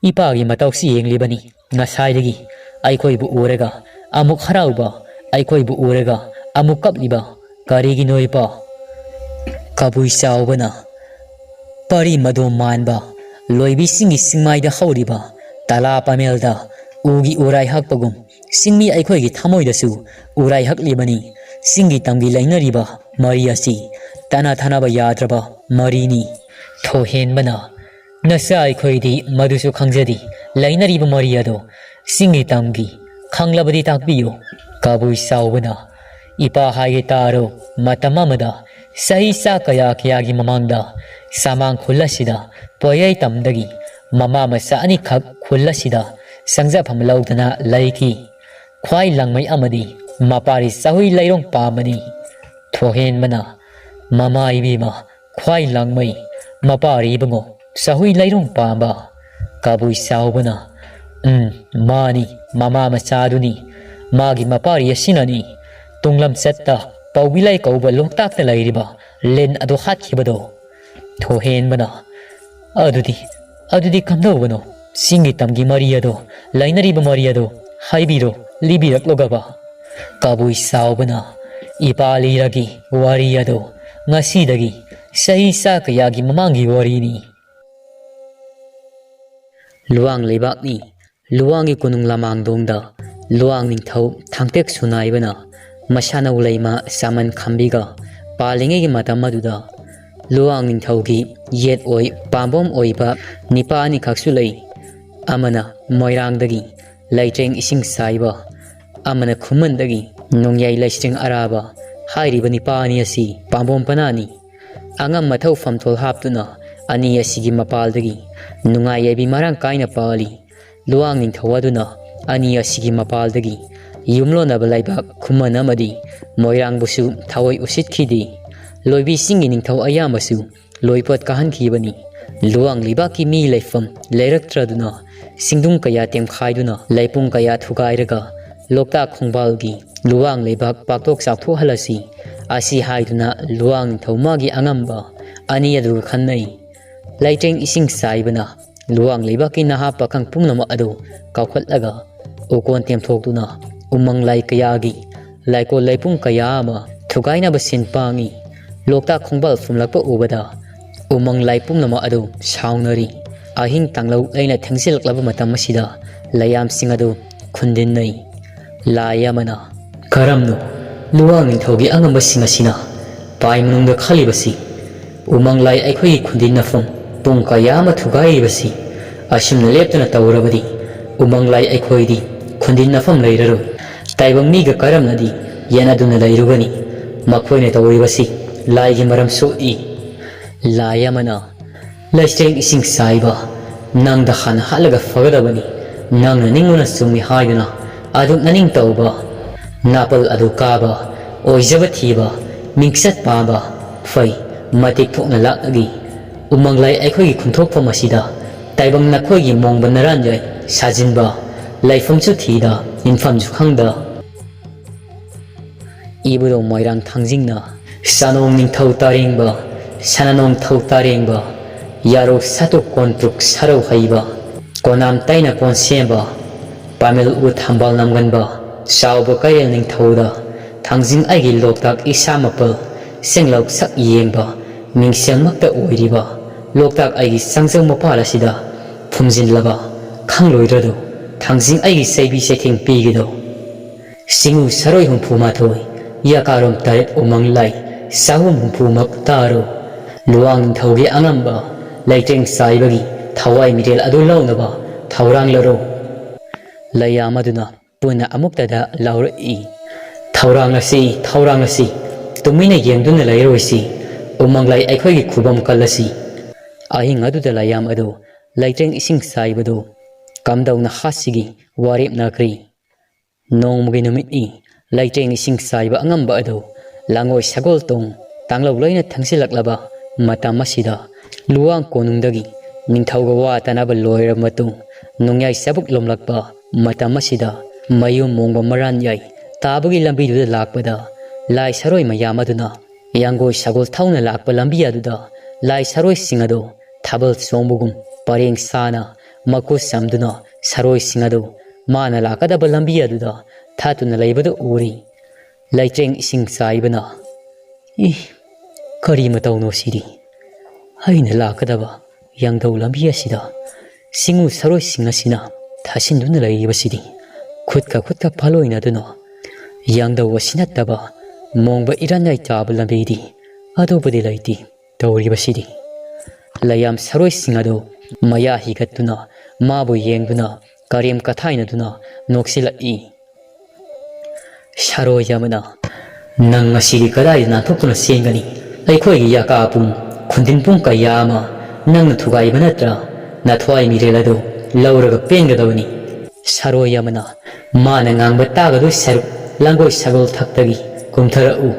ꯏꯄꯥꯒꯤ ꯃꯇꯧꯁꯤ ꯌꯦꯡꯂꯤꯕꯅꯤ꯫ ꯉꯁꯥꯏꯗꯒꯤ ꯑꯩꯈꯣꯏꯕꯨ ꯎꯔꯒ ꯑꯃꯨꯛ ꯍꯔꯥꯎꯕ, ꯑꯩꯈꯣꯏꯕꯨ ꯎꯔꯒ ꯑꯃꯨꯛ ꯀꯞꯂꯤꯕ ꯀꯔꯤꯒꯤꯅꯣ ꯏꯄꯥ? ꯀꯕꯨꯏ ꯆꯥꯎꯕꯅ ꯄꯔꯤ ꯃꯗꯣꯝ ꯃꯥꯟꯕ ꯂꯣꯏꯕꯤꯁꯤꯡꯒꯤ ꯆꯤꯡꯃꯥꯏꯗ ꯍꯧꯔꯤꯕ ꯇꯂꯥ ꯄꯥꯃꯦꯜꯗ ꯎꯒꯤ ꯎꯔꯥꯏ ꯍꯛꯄꯒꯨꯝ ꯆꯤꯡꯃꯤ ꯑꯩꯈꯣꯏꯒꯤ ꯊꯃꯣꯏꯗꯁꯨ ꯎꯔꯥꯏ ꯍꯛꯂꯤꯕꯅꯤ꯫ ꯆꯤꯡꯒꯤ ꯇꯝꯒꯤ ꯂꯩꯅꯔꯤꯕ ꯃꯔꯤ ꯑꯁꯤ ꯇꯠꯅ ꯊꯥꯅꯕ ꯌꯥꯗ꯭ꯔꯕ ꯃꯔꯤꯅꯤ꯫ ꯊꯣꯏꯍꯦꯟꯕꯅ, ꯅꯆꯥ ꯑꯩꯈꯣꯏꯗꯤ ꯃꯗꯨꯁꯨ ꯈꯪꯖꯗꯦ꯫ ꯂꯩꯅꯔꯤꯕ ꯃꯔꯤ ꯑꯗꯣ ꯆꯤꯡꯒꯤ ꯇꯝꯒꯤ ꯈꯪꯂꯕꯗꯤ ꯇꯥꯛꯄꯤꯌꯨ꯫ ꯀꯕꯨꯏ ꯆꯥꯎꯕꯅ, ꯏꯄꯥ ꯍꯥꯏꯒꯦ ꯇꯥꯔꯣ, ꯃꯇꯝ ꯑꯃꯗ ꯆꯍꯤ ꯆꯥ ꯀꯌꯥ ꯀꯌꯥꯒꯤ ꯃꯃꯥꯡꯗ ꯆꯥꯃꯥꯡ ꯈꯨꯜ ꯑꯁꯤꯗ ꯄꯣꯏꯔꯩ ꯇꯝꯗꯒꯤ ꯃꯃꯥ ꯃꯆꯥ ꯑꯅꯤꯈꯛ ꯈꯨꯜ ꯑꯁꯤꯗ ꯆꯪꯖꯐꯝ ꯂꯧꯗꯅ ꯂꯩꯈꯤ꯫ ꯈ꯭ꯋꯥꯏ ꯂꯪꯃꯩ ꯑꯃꯗꯤ ꯃꯄꯥꯔꯤ ꯆꯥꯍꯨꯏ ꯂꯩꯔꯣꯡ ꯄꯥꯝꯕꯅꯤ꯫ ꯊꯣꯏꯍꯦꯟꯕꯅ, "ꯃꯃꯥ ꯏꯕꯦꯝꯃ, ꯈ꯭ꯋꯥꯏ ꯂꯪꯃꯩ ꯃꯄꯥꯔꯤ ꯏꯕꯨꯡꯉꯣ ꯆꯥꯍꯨꯏ ꯂꯩꯔꯣꯡ ꯄꯥꯝꯕ?" ꯀꯕꯨꯏ ꯆꯥꯎꯕꯅ, "ꯎꯝ, ꯃꯥꯅꯤ, ꯃꯃꯥ ꯃꯆꯥꯗꯨꯅꯤ꯫ ꯃꯥꯒꯤ ꯃꯄꯥꯔꯤ ꯑꯁꯤꯅꯅꯤ ꯇꯨꯡꯂꯝꯆꯠꯇ ꯄꯧꯕꯤꯂꯥꯏ ꯀꯧꯕ ꯂꯣꯛꯇꯥꯛꯇ ꯂꯩꯔꯤꯕ ꯂꯤꯟ ꯑꯗꯨ ꯍꯥꯠꯈꯤꯕꯗꯣ꯫" ꯊꯣꯏꯍꯦꯟꯕꯅ, "ꯑꯗꯨꯗꯤ, ꯑꯗꯨꯗꯤ ꯀꯝꯗꯧꯕꯅꯣ? ꯆꯤꯡꯒꯤ ꯇꯝꯒꯤ ꯃꯔꯤ ꯑꯗꯣ, ꯂꯩꯅꯔꯤꯕ ꯃꯔꯤ ꯑꯗꯣ ꯍꯥꯏꯕꯤꯔꯣ, ꯂꯤꯕꯤꯔꯛꯂꯣ ꯒꯕ꯫" ꯀꯕꯨꯏ ꯆꯥꯎꯕꯅ, "ꯏꯄꯥ ꯂꯤꯔꯒꯤ ꯋꯥꯔꯤ ꯑꯗꯣ ꯉꯁꯤꯗꯒꯤ ꯆꯍꯤ ꯆꯥ ꯀꯌꯥꯒꯤ ꯃꯃꯥꯡꯒꯤ ꯋꯥꯔꯤꯅꯤ꯫" ꯂꯨꯋꯥꯡ ꯂꯩꯕꯥꯛꯅꯤ꯫ ꯂꯨꯋꯥꯡꯒꯤ ꯀꯣꯅꯨꯡ ꯂꯃꯥꯡꯗꯣꯡꯗ ꯂꯨꯋꯥꯡ ꯅꯤꯡꯊꯧ ꯊꯥꯡꯇꯦꯛ ꯁꯨꯅꯥꯏꯕꯅ ꯃꯁꯥꯅꯧ ꯂꯩꯃ ꯆꯥꯃꯟ ꯈꯝꯕꯤꯒ ꯄꯥꯜꯂꯤꯉꯩꯒꯤ ꯃꯇꯝ ꯑꯗꯨꯗ ꯂꯨꯋꯥꯡ ꯅꯤꯡꯊꯧꯒꯤ ꯌꯦꯠ ꯑꯣꯏ ꯄꯥꯝꯕꯣꯝ ꯑꯣꯏꯕ ꯅꯤꯄꯥ ꯑꯅꯤꯈꯛꯁꯨ ꯂꯩ꯫ ꯑꯃꯅ ꯃꯣꯏꯔꯥꯡꯗꯒꯤ ꯂꯩꯇ꯭ꯔꯦꯡ ꯏꯁꯤꯡ ꯆꯥꯏꯕ, ꯑꯃꯅ ꯈꯨꯃꯟꯗꯒꯤ ꯅꯣꯡꯌꯥꯏ ꯂꯩꯁ꯭ꯔꯦꯡ ꯑꯔꯥꯕ꯫ ꯍꯥꯏꯔꯤꯕ ꯅꯤꯄꯥ ꯑꯅꯤ ꯑꯁꯤ ꯄꯥꯝꯕꯣꯝ ꯄꯅꯥꯅꯤ꯫ ꯑꯉꯝ ꯃꯊꯧ ꯐꯝꯊꯣꯜ ꯍꯥꯞꯇꯨꯅ ꯑꯅꯤ ꯑꯁꯤꯒꯤ ꯃꯄꯥꯜꯗꯒꯤ ꯅꯨꯡꯉꯥꯏ ꯌꯥꯏꯕꯤ ꯃꯔꯥꯡ ꯀꯥꯏꯅ ꯄꯥꯜꯂꯤ꯫ ꯂꯨꯋꯥꯡ ꯅꯤꯡꯊꯧ ꯑꯗꯨꯅ ꯑꯅꯤ ꯑꯁꯤꯒꯤ ꯃꯄꯥꯜꯗꯒꯤ ꯌꯨꯝꯂꯣꯟꯅꯕ ꯂꯩꯕꯥꯛ ꯈꯨꯃꯟ ꯑꯃꯗꯤ ꯃꯣꯏꯔꯥꯡꯕꯨꯁꯨ ꯊꯑꯣꯏ ꯎꯁꯤꯠꯈꯤꯗꯦ꯫ ꯂꯣꯏꯕꯤꯁꯤꯡꯒꯤ ꯅꯤꯡꯊꯧ ꯑꯌꯥꯝꯕꯁꯨ ꯂꯣꯏꯄꯣꯠ ꯀꯥꯍꯟꯈꯤꯕꯅꯤ꯫ ꯂꯨꯋꯥꯡ ꯂꯩꯕꯥꯛꯀꯤ ꯃꯤ ꯂꯩꯐꯝ ꯂꯩꯔꯛꯇ꯭ꯔꯗꯨꯅ ꯆꯤꯡꯗꯨꯝ ꯀꯌꯥ ꯇꯦꯝꯈꯥꯏꯗꯨꯅ ꯂꯩꯄꯨꯡ ꯀꯌꯥ ꯊꯨꯒꯥꯏꯔꯒ ꯂꯣꯛꯇꯥꯛ ꯈꯣꯡꯕꯥꯜꯒꯤ ꯂꯨꯋꯥꯡ ꯂꯩꯕꯥꯛ ꯄꯥꯛꯊꯣꯛ ꯆꯥꯎꯊꯣꯛꯍꯜꯂꯁꯤ꯫ ꯑꯁꯤ ꯍꯥꯏꯗꯨꯅ ꯂꯨꯋꯥꯡ ꯅꯤꯡꯊꯧ ꯃꯥꯒꯤ ꯑꯉꯝꯕ ꯑꯅꯤ ꯑꯗꯨꯒ ꯈꯟꯅꯩ꯫ ꯂꯩꯇ꯭ꯔꯦꯡ ꯏꯁꯤꯡ ꯆꯥꯏꯕꯅ ꯂꯨꯋꯥꯡ ꯂꯩꯕꯥꯛꯀꯤ ꯅꯍꯥ ꯄꯥꯈꯪ ꯄꯨꯝꯅꯃꯛ ꯑꯗꯨ ꯀꯥꯎꯈꯠꯂꯒ ꯎꯀꯣꯟ ꯇꯦꯝꯊꯣꯛꯇꯨꯅ ꯎꯃꯪ ꯂꯥꯏ ꯀꯌꯥꯒꯤ ꯂꯥꯏꯀꯣꯜ ꯂꯩꯄꯨꯡ ꯀꯌꯥ ꯑꯃ ꯊꯨꯒꯥꯏꯅꯕ ꯁꯤꯟ ꯄꯥꯡꯉꯤ꯫ ꯂꯣꯛꯇꯥꯛ ꯈꯣꯡꯕꯥꯜ ꯐꯨꯝꯂꯛꯄ ꯎꯕꯗ ꯎꯃꯪ ꯂꯥꯏ ꯄꯨꯝꯅꯃꯛ ꯑꯗꯨ ꯁꯥꯎꯅꯔꯤ꯫ ꯑꯍꯤꯡ ꯇꯥꯡꯂꯧ ꯂꯩꯅ ꯊꯦꯡꯖꯤꯜꯂꯛꯂꯕ ꯃꯇꯝ ꯑꯁꯤꯗ ꯂꯩꯌꯥꯝꯁꯤꯡ ꯑꯗꯨ ꯈꯨꯟꯗꯤꯟꯅꯩ꯫ ꯂꯥꯏ ꯑꯃꯅ, "ꯀꯔꯝꯅꯣ ꯂꯨꯋꯥꯡ ꯅꯤꯡꯊꯧꯒꯤ ꯑꯉꯝꯕꯁꯤꯡ ꯑꯁꯤꯅ ꯄꯥꯏ ꯃꯅꯨꯡꯗ ꯈꯜꯂꯤꯕꯁꯤ? ꯎꯃꯪ ꯂꯥꯏ ꯑꯩꯈꯣꯏꯒꯤ ꯈꯨꯟꯗꯤꯟꯅꯐꯝ ꯄꯨꯡ ꯀꯌꯥ ꯑꯃ ꯊꯨꯒꯥꯏꯔꯤꯕꯁꯤ? ꯑꯁꯨꯝꯅ ꯂꯦꯞꯇꯅ ꯇꯧꯔꯕꯗꯤ ꯎꯃꯪ ꯂꯥꯏ ꯑꯩꯈꯣꯏꯗꯤ ꯈꯨꯟꯗꯤꯟꯅꯐꯝ ꯂꯩꯔꯔꯣꯏ꯫ ꯇꯥꯏꯕꯪ ꯃꯤꯒ ꯀꯔꯝꯅꯗꯤ ꯌꯦꯠꯅꯗꯨꯅ ꯂꯩꯔꯨꯒꯅꯤ? ꯃꯈꯣꯏꯅ ꯇꯧꯔꯤꯕꯁꯤ ꯂꯥꯏꯒꯤ ꯃꯔꯝ ꯁꯣꯛꯏ꯫" ꯂꯥꯏ ꯑꯃꯅ, "ꯂꯩꯇ꯭ꯔꯦꯡ ꯏꯁꯤꯡ ꯆꯥꯏꯕ, ꯅꯪꯗ ꯍꯥꯟꯅ ꯍꯥꯠꯂꯒ ꯐꯒꯗꯕꯅꯤ꯫ ꯅꯪꯅ ꯅꯤꯡꯕꯅ ꯆꯨꯝꯃꯤ ꯍꯥꯏꯗꯨꯅ ꯑꯗꯨꯛ ꯅꯅꯤꯡ ꯇꯧꯕ, ꯅꯥꯄꯜ ꯑꯗꯨ ꯀꯥꯕ, ꯑꯣꯏꯖꯕ ꯊꯤꯕ, ꯃꯤꯡꯆꯠ ꯄꯥꯕ, ꯐꯩ, ꯃꯇꯤꯛ ꯊꯣꯛꯅ ꯂꯥꯛꯂꯒꯤ꯫ ꯎꯃꯪ ꯂꯥꯏ ꯑꯩꯈꯣꯏꯒꯤ ꯈꯨꯟꯊꯣꯛꯐꯝ ꯑꯁꯤꯗ ꯇꯥꯏꯕꯪ ꯅꯈꯣꯏꯒꯤ ꯃꯣꯡꯕ ꯅꯔꯥꯟ ꯌꯥꯏ ꯁꯥꯖꯤꯟꯕ, ꯂꯩꯐꯝꯁꯨ ꯊꯤꯗ, ꯌꯨꯝꯐꯝꯁꯨ ꯈꯪꯗ꯫ ꯏꯕꯨꯙꯧ ꯃꯣꯏꯔꯥꯡ ꯊꯥꯡꯖꯤꯡꯅ ꯁꯥꯅꯣꯡ ꯅꯤꯡꯊꯧ ꯇꯥꯔꯦꯡꯕ, ꯁꯅꯥꯅꯣꯡ ꯊꯧ ꯇꯥꯔꯦꯡꯕ, ꯌꯥꯔꯧ ꯁꯥꯇꯨ ꯀꯣꯟꯇ꯭ꯔꯨꯛ ꯁꯔꯧ ꯍꯩꯕ, ꯀꯣꯅꯥꯝ ꯇꯩꯅ ꯀꯣꯟ ꯁꯦꯝꯕ, ꯄꯥꯃꯦꯜ ꯎ ꯊꯝꯕꯥꯜ ꯅꯝꯒꯟꯕ, ꯆꯥꯎꯕ ꯀꯩꯔꯦꯜ ꯅꯤꯡꯊꯧꯗ, ꯊꯥꯡꯖꯤꯡ ꯑꯩꯒꯤ ꯂꯣꯛꯇꯥꯛ ꯏꯁꯥ ꯃꯄꯜ, ꯁꯦꯡꯂꯧ ꯁꯛ ꯌꯦꯡꯕ, ꯃꯤꯡꯁꯦꯜꯃꯛꯇ ꯑꯣꯏꯔꯤꯕ, ꯂꯣꯛꯇꯥꯛ ꯑꯩꯒꯤ ꯁꯪꯖꯧ ꯃꯄꯥꯜ ꯑꯁꯤꯗ ꯐꯨꯝꯖꯤꯜꯂꯕ, ꯈꯪꯂꯣꯏꯗ꯭ꯔꯗꯣ, ꯊꯥꯡꯖꯤꯡ ꯑꯩꯒꯤ ꯆꯩꯕꯤ ꯆꯩꯊꯦꯡ ꯄꯤꯒꯦꯗꯣ꯫ ꯁꯤꯡꯎ ꯁꯔꯣꯏ ꯍꯨꯝꯐꯨ ꯃꯥꯊꯣꯏ, ꯌꯥꯀꯥꯔꯣꯝ ꯇꯔꯦꯠ ꯎꯃꯪ ꯂꯥꯏ, ꯆꯍꯨꯝ ꯍꯨꯝꯐꯨꯃꯛ ꯇꯥꯔꯣ꯫ ꯂꯨꯋꯥꯡ ꯅꯤꯡꯊꯧꯒꯤ ꯑꯉꯝꯕ, ꯂꯩꯇꯦꯡ ꯆꯥꯏꯕꯒꯤ ꯊꯋꯥꯏ ꯃꯤꯔꯦꯜ ꯑꯗꯨ ꯂꯧꯅꯕ ꯊꯧꯔꯥꯡꯂꯔꯣ꯫ ꯂꯩꯌꯥꯝ ꯑꯗꯨꯅ ꯄꯨꯟꯅ ꯑꯃꯨꯛꯇꯗ ꯂꯥꯎꯔꯛꯏ, "ꯊꯧꯔꯥꯡꯂꯁꯤ, ꯊꯧꯔꯥꯡꯂꯁꯤ, ꯇꯨꯃꯤꯟꯅ ꯌꯦꯡꯗꯨꯅ ꯂꯩꯔꯣꯏꯁꯤ, ꯎꯃꯪ ꯂꯥꯏ ꯑꯩꯈꯣꯏꯒꯤ ꯈꯨꯕꯝ ꯀꯜꯂꯁꯤ"꯫ ꯑꯍꯤꯡ ꯑꯗꯨꯗ ꯂꯩꯌꯥꯝ ꯑꯗꯨ ꯂꯩꯇꯦꯡ ꯏꯁꯤꯡ ꯆꯥꯏꯕꯗꯨ ꯀꯝꯗꯧꯅ ꯍꯥꯠꯁꯤꯒꯦ ꯋꯥꯔꯦꯞꯅꯈ꯭ꯔꯤ꯫ ꯅꯣꯡꯃꯒꯤ ꯅꯨꯃꯤꯠꯅꯤ꯫ ꯂꯩꯇꯦꯡ ꯏꯁꯤꯡ ꯆꯥꯏꯕ ꯑꯉꯝꯕ ꯑꯗꯨ ꯂꯥꯡꯒꯣꯏ ꯁꯒꯣꯜ ꯇꯣꯡ ꯇꯥꯡꯂꯧ ꯂꯣꯏꯅ ꯊꯪꯖꯤꯜꯂꯛꯂꯕ ꯃꯇꯝ ꯑꯁꯤꯗ, ꯂꯨꯋꯥꯡ ꯀꯣꯅꯨꯡꯗꯒꯤ ꯅꯤꯡꯊꯧꯒ ꯋꯥ ꯇꯥꯅꯕ ꯂꯣꯏꯔꯕ ꯃꯇꯨꯡ, ꯅꯣꯡꯌꯥꯏ ꯆꯕꯨꯛ ꯂꯣꯝꯂꯛꯄ ꯃꯇꯝ ꯑꯁꯤꯗ, ꯃꯌꯨꯝ ꯃꯣꯡꯕ ꯃꯔꯥꯟ ꯌꯥꯏ ꯇꯥꯕꯒꯤ ꯂꯝꯕꯤꯗꯨꯗ ꯂꯥꯛꯄꯗ, ꯂꯥꯏ ꯁꯔꯣꯏ ꯃꯌꯥꯝ ꯑꯗꯨꯅ ꯌꯥꯡꯒꯣꯏ ꯁꯒꯣꯜ ꯊꯧꯅ ꯂꯥꯛꯄ ꯂꯝꯕꯤ ꯑꯗꯨꯗ ꯂꯥꯏ ꯁꯔꯣꯏꯁꯤꯡ ꯑꯗꯨ ꯊꯥꯕꯜ ꯆꯣꯡꯕꯒꯨꯝ ꯄꯔꯦꯡ ꯁꯥꯅ ꯃꯈꯨꯠ ꯁꯝꯗꯨꯅ ꯁꯔꯣꯏꯁꯤꯡ ꯑꯗꯨ ꯃꯥꯅ ꯂꯥꯛꯀꯗꯕ ꯂꯝꯕꯤ ꯑꯗꯨꯗ ꯊꯥꯠꯇꯨꯅ ꯂꯩꯕꯗꯨ ꯎꯔꯤ꯫ ꯂꯩꯇ꯭ꯔꯦꯡ ꯏꯁꯤꯡ ꯆꯥꯏꯕꯅ, "ꯏ, ꯀꯔꯤ ꯃꯇꯧꯅꯣ ꯁꯤꯗꯤ? ꯑꯩꯅ ꯂꯥꯛꯀꯗꯕ ꯌꯥꯡꯗꯧ ꯂꯝꯕꯤ ꯑꯁꯤꯗ ꯁꯤꯡꯎ ꯁꯔꯣꯏꯁꯤꯡ ꯑꯁꯤꯅ ꯊꯥꯁꯤꯟꯗꯨꯅ ꯂꯩꯔꯤꯕꯁꯤꯗꯤ ꯈꯨꯠꯀ ꯈꯨꯠꯀ ꯄꯥꯂꯣꯏꯅꯗꯨꯅ ꯌꯥꯡꯗꯧ ꯑꯁꯤ ꯅꯠꯇꯕ ꯃꯣꯡꯕ ꯏꯔꯥꯟꯌꯥꯏ ꯇꯥꯕ ꯂꯝꯕꯤꯗꯤ ꯑꯇꯣꯞꯄꯗꯤ ꯂꯩꯇꯦ ꯇꯧꯔꯤꯕꯁꯤꯗꯤ"꯫ ꯂꯩꯌꯥꯝ ꯁꯔꯣꯏꯁꯤꯡ ꯑꯗꯨ ꯃꯌꯥ ꯍꯤꯒꯠꯇꯨꯅ ꯃꯥꯕꯨ ꯌꯦꯡꯗꯨꯅ ꯀꯔꯦꯝ ꯀꯊꯥꯏꯅꯗꯨꯅ ꯅꯣꯛꯁꯤꯜꯂꯛꯏ꯫ ꯁꯥꯔꯣꯏ ꯑꯃꯅ, "ꯅꯪ ꯉꯁꯤꯗꯤ ꯀꯗꯥꯏꯗ ꯅꯥꯟꯊꯣꯛꯇꯨꯅ ꯆꯦꯟꯒꯅꯤ? ꯑꯩꯈꯣꯏꯒꯤ ꯌꯥꯀꯥ ꯄꯨꯡ, ꯈꯨꯟꯗꯤꯟ ꯄꯨꯡ ꯀꯌꯥ ꯑꯃ ꯅꯪꯅ ꯊꯨꯒꯥꯏꯕ ꯅꯠꯇ꯭ꯔꯥ? ꯅꯊ꯭ꯋꯥꯏ ꯃꯤꯔꯦꯜ ꯑꯗꯨ ꯂꯧꯔꯒ ꯄꯦꯟꯒꯗꯕꯅꯤ"꯫ ꯁꯥꯔꯣꯏ ꯑꯃꯅ, ꯃꯥꯅ ꯉꯥꯡꯕ ꯇꯥꯒꯗꯣꯏ ꯁꯔꯨꯛ, ꯂꯥꯡꯒꯣꯏ ꯁꯒꯣꯜ ꯊꯛꯇꯒꯤ ꯀꯨꯝꯊꯔꯛꯎ꯫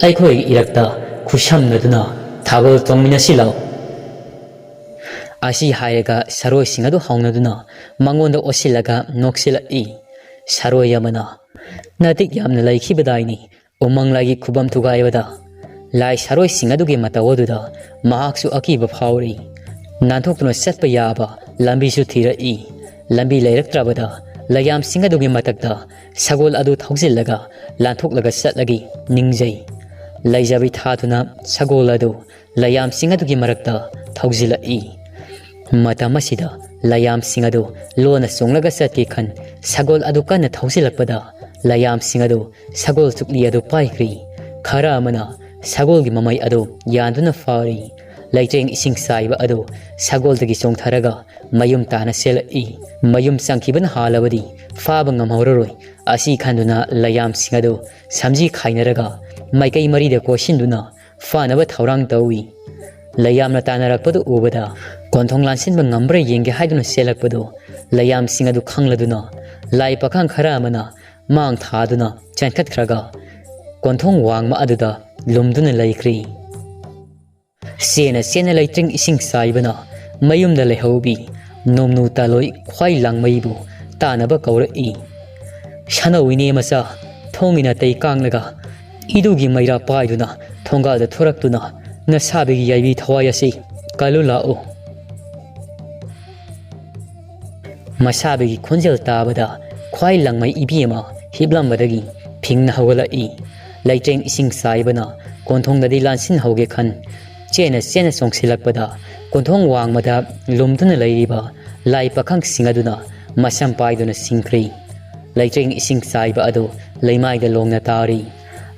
ꯑꯩꯈꯣꯏꯒꯤ ꯏꯔꯛꯇ ꯈꯨꯠꯁꯝꯅꯗꯨꯅ ꯊꯥꯕꯜ ꯆꯣꯡꯃꯤꯟꯅꯁꯤ ꯂꯥꯎ꯫ ꯑꯁꯤ ꯍꯥꯏꯔꯒ ꯁꯔꯣꯏꯁꯤꯡ ꯑꯗꯨ ꯍꯧꯅꯗꯨꯅ ꯃꯉꯣꯟꯗ ꯑꯣꯠꯁꯤꯜꯂꯒ ꯅꯣꯛꯁꯤꯜꯂꯛꯏ꯫ ꯁꯔꯣꯏ ꯑꯃꯅ, "ꯅꯥꯇꯤꯛ ꯌꯥꯝꯅ ꯂꯩꯈꯤꯕꯗꯥꯏꯅꯤ, ꯎꯃꯪ ꯂꯥꯏꯒꯤ ꯈꯨꯕꯝ ꯊꯨꯒꯥꯏꯕꯗ"꯫ ꯂꯥꯏ ꯁꯔꯣꯏꯁꯤꯡ ꯑꯗꯨꯒꯤ ꯃꯇꯧ ꯑꯗꯨꯗ ꯃꯍꯥꯛꯁꯨ ꯑꯀꯤꯕ ꯐꯥꯎꯔꯤ꯫ ꯅꯥꯟꯊꯣꯛꯇꯨꯅ ꯆꯠꯄ ꯌꯥꯕ ꯂꯝꯕꯤꯁꯨ ꯊꯤꯔꯛꯏ꯫ ꯂꯝꯕꯤ ꯂꯩꯔꯛꯇ꯭ꯔꯕꯗ ꯂꯩꯌꯥꯝꯁꯤꯡ ꯑꯗꯨꯒꯤ ꯃꯊꯛꯇ ꯁꯒꯣꯜ ꯑꯗꯨ ꯊꯧꯖꯤꯜꯂꯒ ꯂꯥꯟꯊꯣꯛꯂꯒ ꯆꯠꯂꯒꯤ ꯅꯤꯡꯖꯩ꯫ ꯂꯩꯖꯕꯤ ꯊꯥꯗꯨꯅ ꯁꯒꯣꯜ ꯑꯗꯨ ꯂꯩꯌꯥꯝꯁꯤꯡ ꯑꯗꯨꯒꯤ ꯃꯔꯛꯇ ꯊꯧꯖꯤꯜꯂꯛꯏ꯫ ꯃꯇꯝ ꯑꯁꯤꯗ ꯂꯩꯌꯥꯝꯁꯤꯡ ꯑꯗꯨ ꯂꯣꯟꯅ ꯆꯣꯡꯂꯒ ꯆꯠꯀꯦ ꯈꯟ ꯁꯒꯣꯜ ꯑꯗꯨ ꯀꯟꯅ ꯊꯧꯖꯤꯜꯂꯛꯄꯗ ꯂꯩꯌꯥꯝꯁꯤꯡ ꯑꯗꯨ ꯁꯒꯣꯜ ꯆꯨꯛꯂꯤ ꯑꯗꯨ ꯄꯥꯏꯈ꯭ꯔꯤ꯫ ꯈꯔ ꯑꯃꯅ ꯁꯒꯣꯜꯒꯤ ꯃꯃꯩ ꯑꯗꯨ ꯌꯥꯟꯗꯨꯅ ꯐꯥꯔꯤ꯫ ꯂꯩꯇ꯭ꯔꯦꯡ ꯏꯁꯤꯡ ꯆꯥꯏꯕ ꯑꯗꯨ ꯁꯒꯣꯜꯗꯒꯤ ꯆꯣꯡꯊꯔꯒ ꯃꯌꯨꯝ ꯇꯥꯅ ꯆꯦꯜꯂꯛꯏ꯫ ꯃꯌꯨꯝ ꯆꯪꯈꯤꯕꯅ ꯍꯥꯜꯂꯕꯗꯤ ꯐꯥꯕ ꯉꯝꯍꯧꯔꯔꯣꯏ꯫ ꯑꯁꯤ ꯈꯟꯗꯨꯅ ꯂꯩꯌꯥꯝꯁꯤꯡ ꯑꯗꯨ ꯁꯝꯖꯤ ꯈꯥꯏꯅꯔꯒ ꯃꯥꯏꯀꯩ ꯃꯔꯤꯗ ꯀꯣꯏꯁꯤꯟꯗꯨꯅ ꯐꯥꯅꯕ ꯊꯧꯔꯥꯡ ꯇꯧꯏ꯫ ꯂꯩꯌꯥꯝꯅ ꯇꯥꯟꯅꯔꯛꯄꯗꯨ ꯎꯕꯗ ꯀꯣꯟꯊꯣꯡ ꯂꯥꯟꯁꯤꯟꯕ ꯉꯝꯕ꯭ꯔꯥ ꯌꯦꯡꯒꯦ ꯍꯥꯏꯗꯨꯅ ꯆꯦꯜꯂꯛꯄꯗꯨ ꯂꯩꯌꯥꯝꯁꯤꯡ ꯑꯗꯨ ꯈꯪꯂꯗꯨꯅ ꯂꯥꯏ ꯄꯥꯈꯪ ꯈꯔ ꯑꯃꯅ ꯃꯥꯡ ꯊꯥꯗꯨꯅ ꯆꯦꯟꯈꯠꯈ꯭ꯔꯒ ꯀꯣꯟꯊꯣꯡ ꯋꯥꯡꯃ ꯑꯗꯨꯗ ꯂꯨꯝꯗꯨꯅ ꯂꯩꯈ꯭ꯔꯤ꯫ ꯆꯦꯅ ꯆꯦꯅ ꯂꯩꯇ꯭ꯔꯤꯡ ꯏꯁꯤꯡ ꯆꯥꯏꯕꯅ ꯃꯌꯨꯝꯗ ꯂꯩꯍꯧꯕꯤ ꯅꯣꯡꯅꯨ ꯇꯥꯂꯣꯏ ꯈ꯭ꯋꯥꯏ ꯂꯥꯡꯃꯩꯕꯨ ꯇꯥꯅꯕ ꯀꯧꯔꯛꯏ꯫ "ꯁꯥꯅꯧ ꯏꯅꯦ ꯃꯆꯥ, ꯊꯣꯡꯒꯤ ꯅꯥꯇꯩ ꯀꯥꯡꯂꯒ ꯏꯗꯨꯒꯤ ꯃꯩꯔꯥ ꯄꯥꯏꯗꯨꯅ ꯊꯣꯡꯒꯥꯜꯗ ꯊꯣꯔꯛꯇꯨꯅ ꯅꯁꯥꯕꯤꯒꯤ ꯌꯥꯏꯕꯤ ꯊꯋꯥꯏ ꯑꯁꯤ ꯀꯜꯂꯨ ꯂꯥꯛꯎ"꯫ ꯃꯁꯥꯕꯤꯒꯤ ꯈꯣꯟꯖꯦꯜ ꯇꯥꯕꯗ ꯈ꯭ꯋꯥꯏ ꯂꯪꯃꯩ ꯏꯕꯤ ꯑꯃ ꯍꯤꯞꯂꯝꯕꯗꯒꯤ ꯐꯤꯡꯅ ꯍꯧꯒꯠꯂꯛꯏ꯫ ꯂꯩꯇ꯭ꯔꯦꯡ ꯏꯁꯤꯡ ꯆꯥꯏꯕꯅ ꯀꯣꯟꯊꯣꯡꯗꯗꯤ ꯂꯥꯟꯁꯤꯟꯍꯧꯒꯦ ꯈꯟ ꯆꯦꯅ ꯆꯦꯅ ꯆꯣꯡꯁꯤꯜꯂꯛꯄꯗ ꯀꯣꯟꯊꯣꯡ ꯋꯥꯡꯃꯗ ꯂꯨꯝꯗꯨꯅ ꯂꯩꯔꯤꯕ ꯂꯥꯏ ꯄꯥꯈꯪꯁꯤꯡ ꯑꯗꯨꯅ ꯃꯁꯝ ꯄꯥꯏꯗꯨꯅ ꯆꯤꯡꯈ꯭ꯔꯤ꯫ ꯂꯩꯇ꯭ꯔꯦꯡ ꯏꯁꯤꯡ ꯆꯥꯏꯕ ꯑꯗꯨ ꯂꯩꯃꯥꯏꯗ ꯂꯣꯡꯅ ꯇꯥꯔꯤ꯫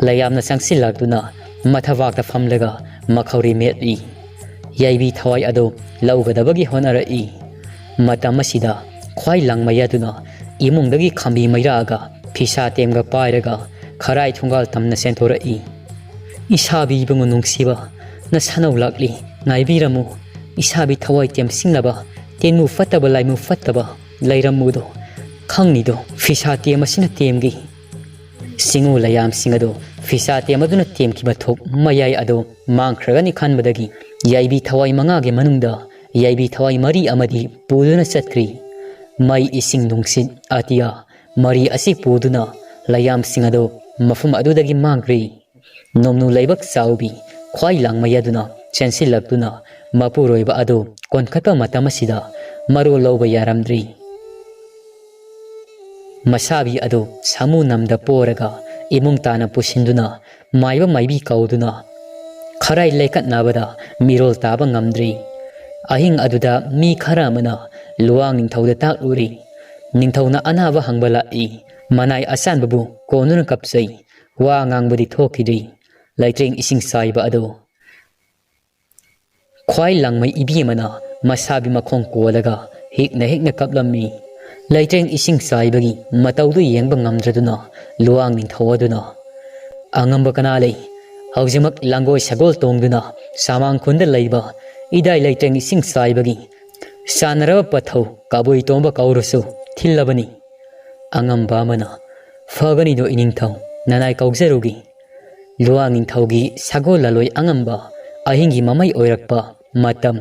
ꯂꯩꯌꯥꯝꯅ ꯆꯪꯁꯤꯜꯂꯛꯇꯨꯅ ꯃꯊꯕꯥꯛꯇ ꯐꯝꯂꯒ ꯃꯈꯧꯔꯤ ꯃꯦꯠꯂꯤ꯫ ꯌꯥꯏꯕꯤ ꯊꯋꯥꯏ ꯑꯗꯨ ꯂꯧꯒꯗꯕꯒꯤ ꯍꯣꯠꯅꯔꯛꯏ꯫ ꯃꯇꯝ ꯑꯁꯤꯗ ꯈ꯭ꯋꯥꯏ ꯂꯪꯃꯩ ꯑꯗꯨꯅ ꯏꯃꯨꯡꯗꯒꯤ ꯈꯥꯝꯕꯤ ꯃꯩꯔꯥꯒ ꯐꯤꯁꯥ ꯇꯦꯝꯒ ꯄꯥꯏꯔꯒ ꯈꯔꯥꯏ ꯊꯣꯡꯒꯥꯜ ꯇꯝꯅ ꯆꯦꯟꯊꯣꯔꯛꯏ꯫ "ꯏꯁꯥꯕꯤ ꯏꯕꯨꯡꯉꯣ ꯅꯨꯡꯁꯤꯕ, ꯅꯁꯥꯅꯧ ꯂꯥꯛꯂꯤ, ꯉꯥꯏꯕꯤꯔꯝꯃꯨ꯫ ꯏꯁꯥꯕꯤ ꯊꯋꯥꯏ ꯇꯦꯝꯁꯤꯡꯅꯕ ꯇꯦꯟꯃꯨ ꯐꯠꯇꯕ ꯂꯥꯏꯃꯨ ꯐꯠꯇꯕ ꯂꯩꯔꯝꯃꯨꯗꯣ ꯈꯪꯅꯤꯗꯣ, ꯐꯤꯁꯥ ꯇꯦꯝ ꯑꯁꯤꯅ ꯇꯦꯝꯈꯤ꯫ ꯆꯤꯡꯎ ꯂꯩꯌꯥꯝꯁꯤꯡ ꯑꯗꯨ ꯐꯤꯁꯥ ꯇꯦꯝ ꯑꯗꯨꯅ ꯇꯦꯝꯈꯤꯕ ꯊꯣꯛ ꯃꯌꯥꯏ ꯑꯗꯨ ꯃꯥꯡꯈ꯭ꯔꯒꯅꯤ ꯈꯟꯕꯗꯒꯤ ꯌꯥꯏꯕꯤ ꯊꯋꯥꯏ ꯃꯉꯥꯒꯤ ꯃꯅꯨꯡꯗ ꯌꯥꯏꯕꯤ ꯊꯋꯥꯏ ꯃꯔꯤ ꯑꯃꯗꯤ ꯄꯨꯗꯨꯅ ꯆꯠꯈ꯭ꯔꯤ꯫ ꯃꯩ, ꯏꯁꯤꯡ, ꯅꯨꯡꯁꯤꯠ, ꯑꯇꯤꯌꯥ ꯃꯔꯤ ꯑꯁꯤ ꯄꯨꯗꯨꯅ ꯂꯩꯌꯥꯝꯁꯤꯡ ꯑꯗꯨ ꯃꯐꯝ ꯑꯗꯨꯗꯒꯤ ꯃꯥꯡꯈ꯭ꯔꯤ꯫ ꯅꯣꯡꯅꯨ ꯂꯩꯕꯛ ꯆꯥꯎꯕꯤ ꯈ꯭ꯋꯥꯏ ꯂꯥꯡꯃꯩ ꯑꯗꯨꯅ ꯆꯦꯟꯁꯤꯜꯂꯛꯇꯨꯅ ꯃꯄꯨꯔꯣꯏꯕ ꯑꯗꯨ ꯀꯣꯟꯈꯠꯄ ꯃꯇꯝ ꯑꯁꯤꯗ ꯃꯔꯣꯜ ꯂꯧꯕ ꯌꯥꯔꯝꯗ꯭ꯔꯤ꯫ ꯃꯁꯥꯕꯤ ꯑꯗꯨ ꯁꯥꯃꯨ ꯅꯝꯗ ꯄꯣꯔꯒ ꯏꯃꯨꯡ ꯇꯥꯅ ꯄꯨꯁꯤꯟꯗꯨꯅ ꯃꯥꯏꯕ ꯃꯥꯏꯕꯤ ꯀꯧꯗꯨꯅ ꯈꯔꯥꯏ ꯂꯩꯀꯠꯅꯕꯗ ꯃꯤꯔꯣꯜ ꯇꯥꯕ ꯉꯝꯗ꯭ꯔꯤ꯫ ꯑꯍꯤꯡ ꯑꯗꯨꯗ ꯃꯤ ꯈꯔ ꯑꯃꯅ ꯂꯨꯋꯥꯡ ꯅꯤꯡꯊꯧꯗ ꯇꯥꯛꯂꯨꯔꯤ꯫ ꯅꯤꯡꯊꯧꯅ ꯑꯅꯥꯕ ꯍꯪꯕ ꯂꯥꯛꯏ꯫ ꯃꯅꯥꯏ ꯑꯆꯥꯟꯕꯕꯨ ꯀꯣꯟꯗꯨꯅ ꯀꯞꯆꯩ꯫ ꯋꯥ ꯉꯥꯡꯕꯗꯤ ꯊꯣꯛꯈꯤꯗ꯭ꯔꯤ꯫ ꯂꯩꯇ꯭ꯔꯦꯡ ꯏꯁꯤꯡ ꯆꯥꯏꯕ ꯑꯗꯨ ꯈ꯭ꯋꯥꯏ ꯂꯥꯡꯃꯩ ꯏꯕꯦꯝꯃꯅ ꯃꯁꯥꯕꯤ ꯃꯈꯣꯡ ꯀꯣꯜꯂꯒ ꯍꯤꯛꯅ ꯍꯤꯛꯅ ꯀꯞꯂꯝꯃꯤ꯫ ꯂꯩꯇ꯭ꯔꯦꯡ ꯏꯁꯤꯡ ꯆꯥꯏꯕꯒꯤ ꯃꯇꯧꯗꯨ ꯌꯦꯡꯕ ꯉꯝꯗ꯭ꯔꯗꯨꯅ ꯂꯨꯋꯥꯡ ꯅꯤꯡꯊꯧ ꯑꯗꯨꯅ, "ꯑꯉꯝꯕ ꯀꯅꯥ ꯂꯩ? ꯍꯧꯖꯤꯛꯃꯛ ꯂꯥꯡꯒꯣꯏ ꯁꯒꯣꯜ ꯇꯣꯡꯗꯨꯅ ꯁꯥꯃꯥꯡ ꯈꯨꯟꯗ ꯂꯩꯕ ꯏꯗꯥꯏ ꯂꯩꯇ꯭ꯔꯦꯡ ꯏꯁꯤꯡ ꯆꯥꯏꯕꯒꯤ ꯆꯥꯟꯅꯔꯕ ꯄꯊꯧ ꯀꯕꯨꯏ ꯇꯣꯝꯕ ꯀꯧꯔꯨꯁꯨ ꯊꯤꯜꯂꯕꯅꯤ꯫" ꯑꯉꯝꯕ ꯑꯃꯅ, "ꯐꯒꯅꯤꯗꯣ ꯏꯅꯤꯡꯊꯧ, ꯅꯅꯥꯏ ꯀꯧꯖꯔꯨꯒꯦ꯫" ꯂꯨꯋꯥꯡ ꯅꯤꯡꯊꯧꯒꯤ ꯁꯒꯣꯜ ꯂꯥꯂꯣꯏ ꯑꯉꯝꯕ ꯑꯍꯤꯡꯒꯤ ꯃꯃꯩ ꯑꯣꯏꯔꯛꯄ ꯃꯇꯝ,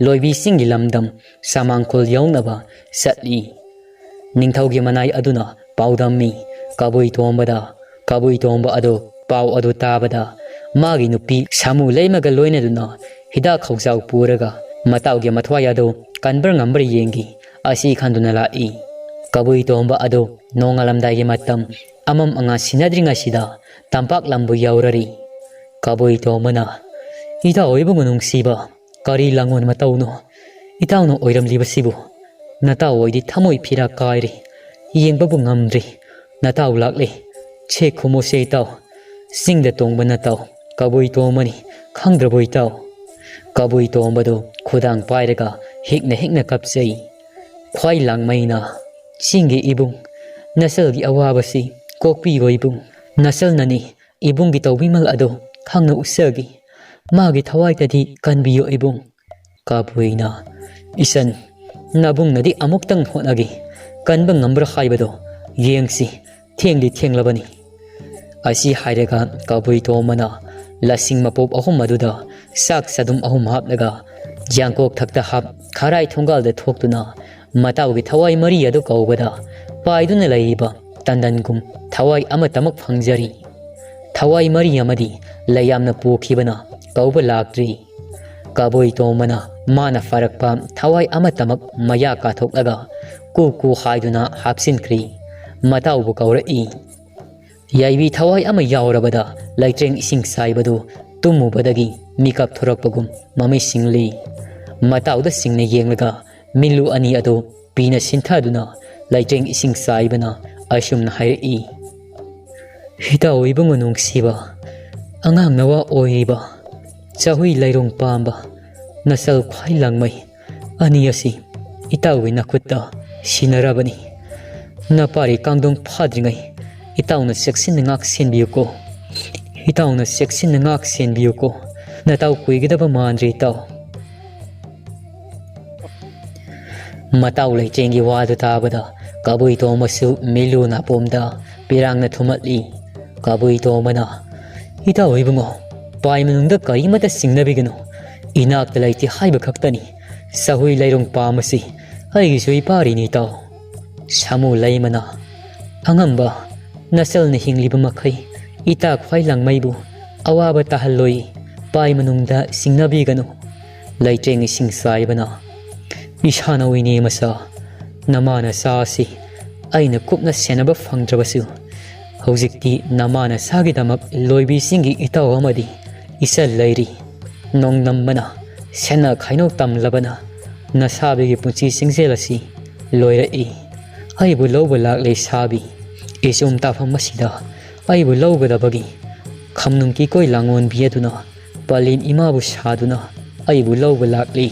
ꯂꯣꯏꯕꯤꯁꯤꯡꯒꯤ ꯂꯝꯗꯝ ꯁꯥꯃꯥꯡꯈꯣꯜ ꯌꯧꯅꯕ ꯆꯠꯂꯤ꯫ ꯅꯤꯡꯊꯧꯒꯤ ꯃꯅꯥꯏ ꯑꯗꯨꯅ ꯄꯥꯎꯗꯝꯃꯤ ꯀꯕꯨꯏ ꯇꯣꯝꯕꯗ꯫ ꯀꯕꯨꯏ ꯇꯣꯝꯕ ꯑꯗꯨ ꯄꯥꯎ ꯑꯗꯨ ꯇꯥꯕꯗ ꯃꯥꯒꯤ ꯅꯨꯄꯤ ꯁꯥꯃꯨ ꯂꯩꯃꯒ ꯂꯣꯏꯅꯗꯨꯅ ꯍꯤꯗꯥꯛ ꯈꯧꯖꯥꯎ ꯄꯨꯔꯒ ꯃꯇꯥꯎꯒꯤ ꯃꯊ꯭ꯋꯥꯏ ꯑꯗꯨ ꯀꯟꯕ꯭ꯔꯥ ꯉꯝꯕ꯭ꯔꯥ ꯌꯦꯡꯒꯤ ꯑꯁꯤ ꯈꯟꯗꯨꯅ ꯂꯥꯛꯏ꯫ ꯀꯕꯨꯏ ꯇꯣꯝꯕ ꯑꯗꯨ ꯅꯣꯡꯉꯥꯜꯂꯝꯗꯥꯏꯒꯤ ꯃꯇꯝ ꯑꯃꯝ ꯑꯉꯥꯟ ꯁꯤꯟꯅꯗ꯭ꯔꯤꯉꯩꯁꯤꯗ ꯇꯝꯄꯥꯛ ꯂꯝꯕꯨ ꯌꯧꯔꯔꯤ꯫ ꯀꯕꯨꯏ ꯇꯣꯝꯕꯅ, "ꯏꯇꯥꯎ ꯏꯕꯨꯡꯉꯣ ꯅꯨꯡꯁꯤꯕ, ꯀꯔꯤ ꯂꯥꯡꯑꯣꯟ ꯃꯇꯧꯅꯣ ꯏꯇꯥꯎꯅ ꯑꯣꯏꯔꯝꯂꯤꯕꯁꯤꯕꯨ? ꯅꯇꯥꯎ ꯑꯣꯏꯗꯤ ꯊꯃꯣꯏ ꯐꯤꯔꯥ ꯀꯥꯏꯔꯦ꯫ ꯌꯦꯡꯕꯕꯨ ꯉꯝꯗ꯭ꯔꯤ꯫ ꯅꯇꯥꯎ ꯂꯥꯛꯂꯦ꯫ ꯁꯦ ꯈꯨꯃꯣꯁꯦ ꯏꯇꯥꯎ꯫ ꯆꯤꯡꯗ ꯇꯣꯡꯕ ꯅꯇꯥꯎ ꯀꯕꯨꯏ ꯇꯣꯝꯕꯅꯤ꯫ ꯈꯪꯗ꯭ꯔꯕꯣ ꯏꯇꯥꯎ?" ꯀꯕꯨꯏ ꯇꯣꯝꯕꯗꯨ ꯈꯨꯗꯥꯡ ꯄꯥꯏꯔꯒ ꯍꯤꯛꯅ ꯍꯤꯛꯅ ꯀꯞꯆꯩ꯫ ꯈ꯭ꯋꯥꯏ ꯂꯥꯡꯃꯩꯅ, "ꯆꯤꯡꯒꯤ ꯏꯕꯨꯡ, ꯅꯆꯜꯒꯤ ꯑꯋꯥꯕꯁꯤ ꯀꯣꯛꯄꯤꯌꯣ ꯏꯕꯨꯡ꯫ ꯅꯆꯜꯅꯅꯤ ꯏꯕꯨꯡꯒꯤ ꯇꯧꯕꯤꯃꯜ ꯑꯗꯨ ꯈꯪꯅ ꯎꯠꯆꯒꯦ꯫ ꯃꯥꯒꯤ ꯊꯋꯥꯏꯗꯗꯤ ꯀꯟꯕꯤꯌꯨ ꯏꯕꯨꯡ꯫" ꯀꯕꯨꯏꯅ, "ꯏꯆꯟ, ꯅꯕꯨꯡꯅꯗꯤ ꯑꯃꯨꯛꯇꯪ ꯍꯣꯠꯅꯒꯦ, ꯀꯟꯕ ꯉꯝꯕ꯭ꯔꯥ ꯍꯥꯏꯕꯗꯣ ꯌꯦꯡꯁꯤ, ꯊꯦꯡꯗꯤ ꯊꯦꯡꯂꯕꯅꯤ꯫ ꯑꯁꯤ ꯍꯥꯏꯔꯒ ꯀꯕꯨꯏ ꯇꯣꯝꯕꯅ ꯂꯁꯤꯡ ꯃꯄꯣꯞ ꯑꯍꯨꯝ ꯑꯗꯨꯗ ꯆꯥꯛ ꯆꯗꯨꯝ ꯑꯍꯨꯝ ꯍꯥꯞꯂꯒ ꯌꯥꯡꯀꯣꯛ ꯊꯛꯇ ꯍꯥꯞ ꯈꯔꯥꯏ ꯊꯣꯡꯒꯥꯜꯗ ꯊꯣꯛꯇꯨꯅ ꯃꯇꯥꯎꯒꯤ ꯊꯋꯥꯏ ꯃꯔꯤ ꯑꯗꯨ ꯀꯧꯕꯗ ꯄꯥꯏꯗꯨꯅ ꯂꯩꯔꯤꯕ ꯇꯟꯗꯟꯒꯨꯝ ꯊꯋꯥꯏ ꯑꯃꯠꯇꯃꯛ ꯐꯪꯖꯔꯤ꯫ ꯊꯋꯥꯏ ꯃꯔꯤ ꯑꯃꯗꯤ ꯂꯩꯌꯥꯝꯅ ꯄꯨꯈꯤꯕꯅ ꯀꯧꯕ ꯂꯥꯛꯇ꯭ꯔꯤ꯫ ꯀꯕꯨꯏ ꯇꯣꯝꯕꯅ ꯃꯥꯅ ꯐꯥꯔꯛꯄ ꯊꯋꯥꯏ ꯑꯃꯠꯇꯃꯛ ꯃꯌꯥ ꯀꯥꯊꯣꯛꯂꯒ ꯀꯨ ꯀꯨ ꯍꯥꯏꯗꯨꯅ ꯍꯥꯞꯆꯤꯟꯈ꯭ꯔꯤ꯫ ꯃꯇꯥꯎꯕꯨ ꯀꯧꯔꯛꯏ꯫ ꯌꯥꯏꯕꯤ ꯊꯋꯥꯏ ꯑꯃ ꯌꯥꯎꯔꯕꯗ ꯂꯩꯇ꯭ꯔꯦꯡ ꯏꯁꯤꯡ ꯆꯥꯏꯕꯗꯨ ꯇꯨꯝꯃꯨꯕꯗꯒꯤ ꯃꯤꯀꯞ ꯊꯣꯔꯛꯄꯒꯨꯝ ꯃꯃꯤꯠ ꯁꯤꯡꯂꯤ꯫ ꯃꯇꯥꯎꯗ ꯁꯤꯡꯅ ꯌꯦꯡꯂꯒ ꯃꯤꯠꯂꯨ ꯑꯅꯤ ꯑꯗꯨ ꯄꯤꯅ ꯁꯤꯟꯊꯗꯨꯅ ꯂꯩꯇ꯭ꯔꯦꯡ ꯏꯁꯤꯡ ꯆꯥꯏꯕꯅ ꯑꯁꯨꯝꯅ ꯍꯥꯏꯔꯛꯏ, "ꯏꯇꯥꯎ ꯏꯕꯨꯡꯉꯣ ꯅꯨꯡꯁꯤꯕ, ꯑꯉꯥꯡ ꯅꯋꯥ ꯑꯣꯏꯔꯤꯕ, ꯆꯥꯍꯨꯏ ꯂꯩꯔꯣꯡ ꯄꯥꯝꯕ, ꯅꯆꯜ ꯈ꯭ꯋꯥꯏ ꯂꯪꯃꯩ ꯑꯅꯤ ꯑꯁꯤ ꯏꯇꯥꯎꯒꯤ ꯅꯈꯨꯠꯇ ꯁꯤꯟꯅꯔꯕꯅꯤ꯫ ꯅꯄꯥꯔꯤ ꯀꯥꯡꯗꯣꯡ ꯐꯥꯗ꯭ꯔꯤꯉꯩ ꯏꯇꯥꯎꯅ ꯆꯦꯛꯁꯤꯟꯅ ꯉꯥꯛ ꯁꯦꯟꯕꯤꯌꯨꯀꯣ꯫ ꯏꯇꯥꯎꯅ ꯆꯦꯛꯁꯤꯟꯅ ꯉꯥꯛ ꯁꯦꯟꯕꯤꯌꯨꯀꯣ꯫ ꯅꯇꯥꯎ ꯀꯨꯏꯒꯗꯕ ꯃꯥꯟꯗ꯭ꯔꯦ ꯏꯇꯥꯎ꯫" ꯃꯇꯥꯎ ꯂꯩꯇ꯭ꯔꯦꯡꯒꯤ ꯋꯥꯗꯨ ꯇꯥꯕꯗ ꯀꯕꯨꯏ ꯇꯣꯝꯕꯁꯨ ꯃꯤꯂꯨ ꯅꯥꯄꯣꯝꯗ ꯄꯤꯔꯥꯡꯅ ꯊꯨꯝꯍꯠꯂꯤ꯫ ꯀꯕꯨꯏ ꯇꯣꯝꯕꯅ, "ꯏꯇꯥꯎ ꯏꯕꯨꯡꯉꯣ, ꯄꯥꯏ ꯃꯅꯨꯡꯗ ꯀꯔꯤꯃꯠꯇ ꯆꯤꯡꯅꯕꯤꯒꯅꯨ꯫ ꯏꯅꯥꯛꯇ ꯂꯩꯇꯦ ꯍꯥꯏꯕ ꯈꯛꯇꯅꯤ꯫ ꯆꯥꯍꯨꯏ ꯂꯩꯔꯣꯡ ꯄꯥꯝꯕꯁꯤ ꯑꯩꯒꯤꯁꯨ ꯏꯄꯥꯔꯤꯅꯤ ꯏꯇꯥꯎ꯫" ꯁꯥꯃꯨ ꯂꯩꯃꯅ, "ꯑꯉꯝꯕ, ꯅꯆꯜꯅ ꯍꯤꯡꯂꯤꯕ ꯃꯈꯩ ꯏꯇꯥ ꯈ꯭ꯋꯥꯏ ꯂꯪꯃꯩꯕꯨ ꯑꯋꯥꯕ ꯇꯥꯍꯜꯂꯣꯏ꯫ ꯄꯥꯏ ꯃꯅꯨꯡꯗ ꯆꯤꯡꯅꯕꯤꯒꯅꯨ꯫" ꯂꯩꯇ꯭ꯔꯦꯡ ꯏꯁꯤꯡ ꯆꯥꯏꯕꯅ, "ꯏꯁꯥꯅꯧ ꯏꯅꯦ ꯃꯆꯥ, ꯅꯃꯥ ꯅꯆꯥ ꯑꯁꯤ ꯑꯩꯅ ꯀꯨꯞꯅ ꯁꯦꯟꯅꯕ ꯐꯪꯗ꯭ꯔꯕꯁꯨ, ꯍꯧꯖꯤꯛꯇꯤ ꯅꯃꯥ ꯅꯆꯥꯒꯤꯗꯃꯛ ꯂꯣꯏꯕꯤꯁꯤꯡꯒꯤ ꯏꯇꯥꯎ ꯑꯃꯗꯤ ꯏꯆꯜ ꯂꯩꯔꯤ꯫ ꯅꯣꯡꯗꯝꯕꯅ ꯁꯦꯟꯅ ꯈꯥꯏꯅꯧ ꯇꯝꯂꯕꯅ ꯅꯁꯥꯕꯤꯒꯤ ꯄꯨꯟꯁꯤ ꯆꯤꯡꯖꯦꯜ ꯑꯁꯤ ꯂꯣꯏꯔꯛꯏ꯫ ꯑꯩꯕꯨ ꯂꯧꯕ ꯂꯥꯛꯂꯦ ꯁꯥꯕꯤ꯫ ꯏꯆꯨꯝ ꯇꯥꯐꯝ ꯑꯁꯤꯗ ꯑꯩꯕꯨ ꯂꯧꯒꯗꯕꯒꯤ ꯈꯝꯅꯨꯡ ꯀꯤꯀꯣꯏ ꯂꯥꯡꯑꯣꯟꯕꯤ ꯑꯗꯨꯅ ꯄꯂꯦꯝ ꯏꯃꯥꯕꯨ ꯁꯥꯗꯨꯅ ꯑꯩꯕꯨ ꯂꯧꯕ ꯂꯥꯛꯂꯤ꯫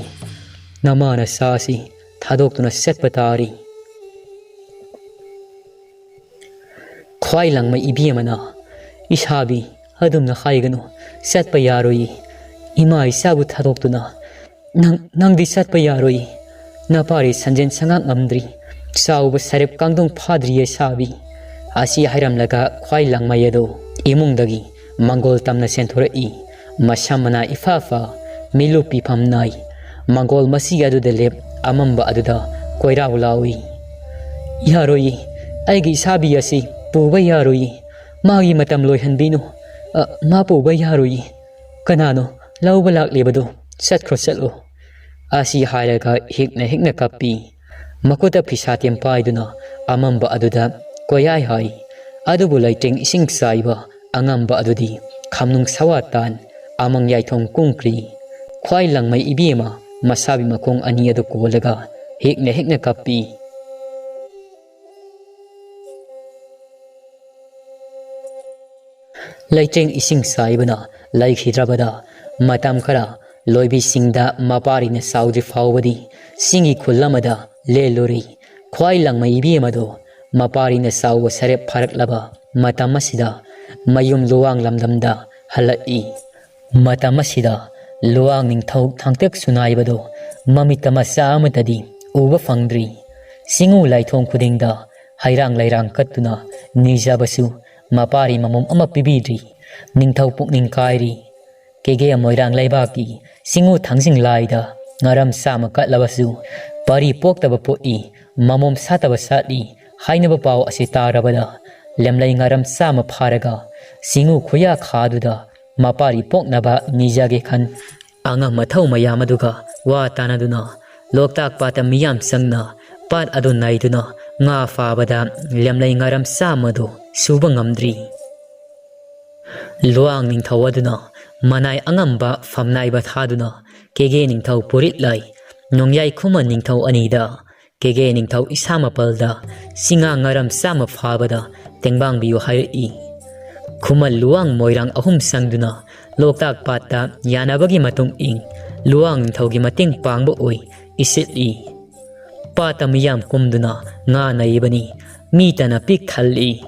ꯅꯃꯥ ꯅꯆꯥ ꯑꯁꯤ ꯊꯥꯗꯣꯛꯇꯨꯅ ꯆꯠꯄ ꯇꯥꯔꯤ꯫" ꯈ꯭ꯋꯥꯏ ꯂꯪꯃꯩ ꯏꯕꯦꯝꯃꯅ, "ꯏꯁꯥꯕꯤ, ꯑꯗꯨꯝꯅ ꯍꯥꯏꯒꯅꯨ, ꯆꯠꯄ ꯌꯥꯔꯣꯏ꯫ ꯏꯃꯥ ꯏꯆꯥꯕꯨ ꯊꯥꯗꯣꯛꯇꯨꯅ ꯅꯪ, ꯅꯪꯗꯤ ꯆꯠꯄ ꯌꯥꯔꯣꯏ꯫ ꯅꯄꯥꯔꯤ ꯁꯟꯖꯦꯟ ꯁꯉꯥꯡ ꯉꯝꯗ꯭ꯔꯤ, ꯆꯥꯎꯕ ꯁꯔꯦꯞ ꯀꯥꯡꯗꯣꯡ ꯐꯥꯗ꯭ꯔꯤꯌꯦ ꯁꯥꯕꯤ꯫ ꯑꯁꯤ ꯍꯥꯏꯔꯝꯂꯒ ꯈ꯭ꯋꯥꯏ ꯂꯥꯡꯃꯩ ꯑꯗꯨ ꯏꯃꯨꯡꯗꯒꯤ ꯃꯪꯒꯣꯜ ꯇꯝꯅ ꯆꯦꯟꯊꯣꯔꯛꯏ꯫ ꯃꯁꯝ ꯃꯅꯥ ꯏꯐꯥ ꯐꯥ, ꯃꯤꯠꯂꯨ ꯄꯤꯐꯝ ꯅꯥꯏ꯫ ꯃꯪꯒꯣꯜ ꯃꯁꯤ ꯑꯗꯨꯗ ꯂꯦꯞ, ꯑꯃꯝꯕ ꯑꯗꯨꯗ ꯀꯣꯏꯔꯥꯎ ꯂꯥꯎꯏ꯫ "ꯌꯥꯔꯣꯏꯌꯦ, ꯑꯩꯒꯤ ꯏꯁꯥꯕꯤ ꯑꯁꯤ ꯄꯨꯕ ꯌꯥꯔꯣꯏꯌꯦ꯫ ꯃꯥꯒꯤ ꯃꯇꯝ ꯂꯣꯏꯍꯟꯕꯤꯅꯨ꯫ ꯑ, ꯃꯥ ꯄꯨꯕ ꯌꯥꯔꯣꯏꯌꯦ꯫ ꯀꯅꯥꯅꯣ ꯂꯧꯕ ꯂꯥꯛꯂꯤꯕꯗꯨ? ꯆꯠꯈ꯭ꯔꯣ, ꯆꯠꯂꯣ꯫" ꯑꯁꯤ ꯍꯥꯏꯔꯒ ꯍꯤꯛꯅ ꯍꯤꯛꯅ ꯀꯞꯄꯤ꯫ ꯃꯈꯨꯠꯇ ꯐꯤꯁꯥꯇꯦꯝ ꯄꯥꯏꯗꯨꯅ ꯑꯃꯝꯕ ꯑꯗꯨꯗ ꯀꯣꯌꯥꯏ ꯍꯥꯏ꯫ ꯑꯗꯨꯕꯨ ꯂꯩꯇꯦꯡ ꯏꯁꯤꯡ ꯆꯥꯏꯕ ꯑꯉꯝꯕ ꯑꯗꯨꯗꯤ ꯈꯝꯅꯨꯡ ꯁꯋꯥ ꯇꯥꯟ ꯑꯃꯪ ꯌꯥꯏꯊꯣꯡ ꯀꯨꯝꯈ꯭ꯔꯤ꯫ ꯈ꯭ꯋꯥꯏ ꯂꯪꯃꯩ ꯏꯕꯦꯝꯃ ꯃꯁꯥꯕꯤ ꯃꯈꯣꯡ ꯑꯅꯤ ꯑꯗꯨ ꯀꯣꯜꯂꯒ ꯍꯤꯛꯅ ꯍꯤꯛꯅ ꯀꯞꯄꯤ꯫ ꯂꯩꯇꯦꯡ ꯏꯁꯤꯡ ꯆꯥꯏꯕꯅ ꯂꯩꯈꯤꯗ꯭ꯔꯕꯗ ꯃꯇꯝ ꯈꯔ ꯂꯣꯏꯕꯤꯁꯤꯡꯗ ꯃꯄꯥꯔꯤꯅ ꯆꯥꯎꯗ꯭ꯔꯤ ꯐꯥꯎꯕꯗꯤ ꯆꯤꯡꯒꯤ ꯈꯨꯜ ꯑꯃꯗ ꯂꯦꯜꯂꯨꯔꯤ꯫ ꯈ꯭ꯋꯥꯏ ꯂꯪꯃꯩ ꯏꯕꯦꯝ ꯑꯗꯨ ꯃꯄꯥꯔꯤꯅ ꯆꯥꯎꯕ ꯁꯔꯦꯞ ꯐꯥꯔꯛꯂꯕ ꯃꯇꯝ ꯑꯁꯤꯗ ꯃꯌꯨꯝ ꯂꯨꯋꯥꯡ ꯂꯝꯗꯝꯗ ꯍꯜꯂꯛꯏ꯫ ꯃꯇꯝ ꯑꯁꯤꯗ ꯂꯨꯋꯥꯡ ꯅꯤꯡꯊꯧ ꯊꯥꯡꯇꯛ ꯁꯨꯅꯥꯏꯕꯗꯨ ꯃꯃꯤꯠꯇ ꯃꯆꯥ ꯑꯃꯠꯇꯗꯤ ꯎꯕ ꯐꯪꯗ꯭ꯔꯤ꯫ ꯆꯤꯡꯎ ꯂꯥꯏꯊꯣꯡ ꯈꯨꯗꯤꯡꯗ ꯍꯩꯔꯥꯡ ꯂꯩꯔꯥꯡ ꯀꯠꯇꯨꯅ ꯅꯤꯖꯕꯁꯨ ꯃꯄꯥꯔꯤ ꯃꯃꯣꯝ ꯑꯃ ꯄꯤꯕꯤꯗ꯭ꯔꯤ꯫ ꯅꯤꯡꯊꯧ ꯄꯨꯛꯅꯤꯡ ꯀꯥꯏꯔꯤ꯫ ꯀꯦꯒꯦ ꯃꯣꯏꯔꯥꯡ ꯂꯩꯕꯥꯛꯀꯤ ꯆꯤꯡꯎ ꯊꯥꯡꯖꯤꯡ ꯂꯥꯏꯗ ꯉꯥꯔꯝ ꯆꯥꯝꯃ ꯀꯠꯂꯕꯁꯨ ꯄꯥꯔꯤ ꯄꯣꯛꯇꯕ ꯄꯣꯛꯏ, ꯃꯃꯣꯝ ꯁꯥꯠꯇꯕ ꯁꯥꯠꯂꯤ ꯍꯥꯏꯅꯕ ꯄꯥꯎ ꯑꯁꯤ ꯇꯥꯔꯕꯗ ꯂꯦꯝꯂꯩ ꯉꯥꯔꯝ ꯆꯥꯝꯃ ꯐꯥꯔꯒ ꯆꯤꯡꯎ ꯈꯨꯌꯥ ꯈꯥꯗꯨꯗ ꯃꯄꯥꯔꯤ ꯄꯣꯛꯅꯕ ꯅꯤꯖꯒꯦ ꯈꯟ ꯑꯉꯝ ꯑꯊꯧ ꯃꯌꯥꯝ ꯑꯗꯨꯒ ꯋꯥ ꯇꯥꯅꯗꯨꯅ ꯂꯣꯛꯇꯥꯛ ꯄꯥꯠꯇ ꯃꯤꯌꯥꯝ ꯆꯪꯅ ꯄꯥꯠ ꯑꯗꯨ ꯅꯩꯗꯨꯅ ꯉꯥ ꯐꯥꯕꯗ ꯂꯦꯝꯂꯩ ꯉꯥꯔꯝ ꯆꯥꯝꯃꯗꯨ ꯁꯨꯕ ꯉꯝꯗ꯭ꯔꯤ꯫ ꯂꯨꯋꯥꯡ ꯅꯤꯡꯊꯧ ꯑꯗꯨꯅ ꯃꯅꯥꯏ ꯑꯉꯝꯕ ꯐꯝꯅꯥꯏꯕ ꯊꯥꯗꯨꯅ ꯀꯦꯒꯦ ꯅꯤꯡꯊꯧ ꯄꯨꯔꯤꯠ ꯂꯥꯏ, ꯅꯣꯡꯌꯥꯏ ꯈꯨꯃꯟ ꯅꯤꯡꯊꯧ ꯑꯅꯤꯗ ꯀꯦꯒꯦ ꯅꯤꯡꯊꯧ ꯏꯁꯥ ꯃꯄꯜꯗ ꯆꯤꯡꯉꯥ ꯉꯥꯔꯝ ꯆꯥꯝꯃ ꯐꯥꯕꯗ ꯇꯦꯡꯕꯥꯡꯕꯤꯌꯨ ꯍꯥꯏꯔꯛꯏ꯫ ꯈꯨꯃꯟ ꯂꯨꯋꯥꯡ ꯃꯣꯏꯔꯥꯡ ꯑꯍꯨꯝ ꯆꯪꯗꯨꯅ ꯂꯣꯛꯇꯥꯛ ꯄꯥꯠꯇ ꯌꯥꯅꯕꯒꯤ ꯃꯇꯨꯡ ꯏꯟ ꯂꯨꯋꯥꯡ ꯅꯤꯡꯊꯧꯒꯤ ꯃꯇꯦꯡ ꯄꯥꯡꯕ ꯑꯣꯏ ꯏꯁꯤꯠꯂꯤ꯫ ꯄꯥꯠꯇ ꯃꯤꯌꯥꯝ ꯀꯨꯝꯗꯨꯅ ꯉꯥ ꯅꯩꯕꯅꯤ, ꯃꯤ ꯇꯅ ꯄꯤꯛ ꯊꯜꯂꯤ꯫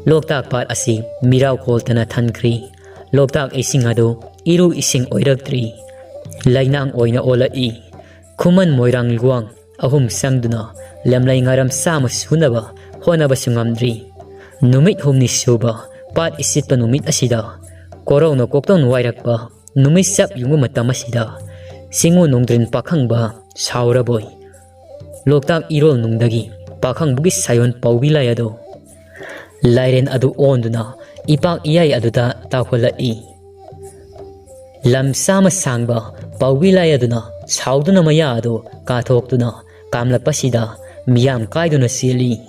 ꯂꯣꯛꯇꯥꯛ ꯄꯥꯠ ꯑꯁꯤ ꯃꯤꯔꯥꯎ ꯀꯣꯜꯇꯅ ꯊꯟꯈ꯭ꯔꯤ꯫ ꯂꯣꯛꯇꯥꯛ ꯏꯁꯤꯡ ꯑꯗꯨ ꯏꯔꯨ ꯏꯁꯤꯡ ꯑꯣꯏꯔꯛꯇ꯭ꯔꯤ, ꯂꯩꯅꯥꯡ ꯑꯣꯏꯅ ꯑꯣꯜꯂꯛꯏ꯫ ꯈꯨꯃꯟ ꯃꯣꯏꯔꯥꯡ ꯂꯨꯋꯥꯡ ꯑꯍꯨꯝ ꯆꯪꯗꯨꯅ ꯂꯝꯂꯩ ꯉꯥꯔꯝ ꯆꯥꯝꯃ ꯁꯨꯅꯕ ꯍꯣꯠꯅꯕꯁꯨ ꯉꯝꯗ꯭ꯔꯤ꯫ ꯅꯨꯃꯤꯠ ꯍꯨꯝꯅꯤ ꯁꯨꯕ ꯄꯥꯠ ꯏꯁꯤꯠꯄ ꯅꯨꯃꯤꯠ ꯑꯁꯤꯗ ꯀꯣꯔꯧꯅ ꯀꯣꯛꯇꯧꯅ ꯋꯥꯏꯔꯛꯄ ꯅꯨꯃꯤꯠ ꯆꯞ ꯌꯨꯡꯕ ꯃꯇꯝ ꯑꯁꯤꯗ ꯆꯤꯡꯉꯨ ꯅꯣꯡꯗ꯭ꯔꯤꯟ ꯄꯥꯈꯪꯕ ꯁꯥꯎꯔꯕꯣꯏ ꯂꯣꯛꯇꯥꯛ ꯏꯔꯣꯜ ꯅꯨꯡꯗꯒꯤ ꯄꯥꯈꯪꯕꯒꯤ ꯁꯥꯌꯣꯟ ꯄꯥꯎꯕꯤ ꯂꯥꯏ ꯑꯗꯨ ꯂꯥꯏꯔꯦꯟ ꯑꯗꯨ ꯑꯣꯟꯗꯨꯅ ꯏꯄꯥꯛ ꯏꯌꯥꯏ ꯑꯗꯨꯗ ꯇꯥꯎꯍꯜꯂꯛꯏ꯫ ꯂꯝ ꯆꯥꯃ ꯁꯥꯡꯕ ꯄꯥꯎꯕꯤ ꯂꯥꯏ ꯑꯗꯨꯅ ꯁꯥꯎꯗꯨꯅ ꯃꯌꯥ ꯑꯗꯨ ꯀꯥꯊꯣꯛꯇꯨꯅ ꯀꯥꯝꯂꯛꯄꯁꯤꯗ ꯃꯤꯌꯥꯝ ꯀꯥꯏꯗꯨꯅ ꯆꯦꯜꯂꯤ꯫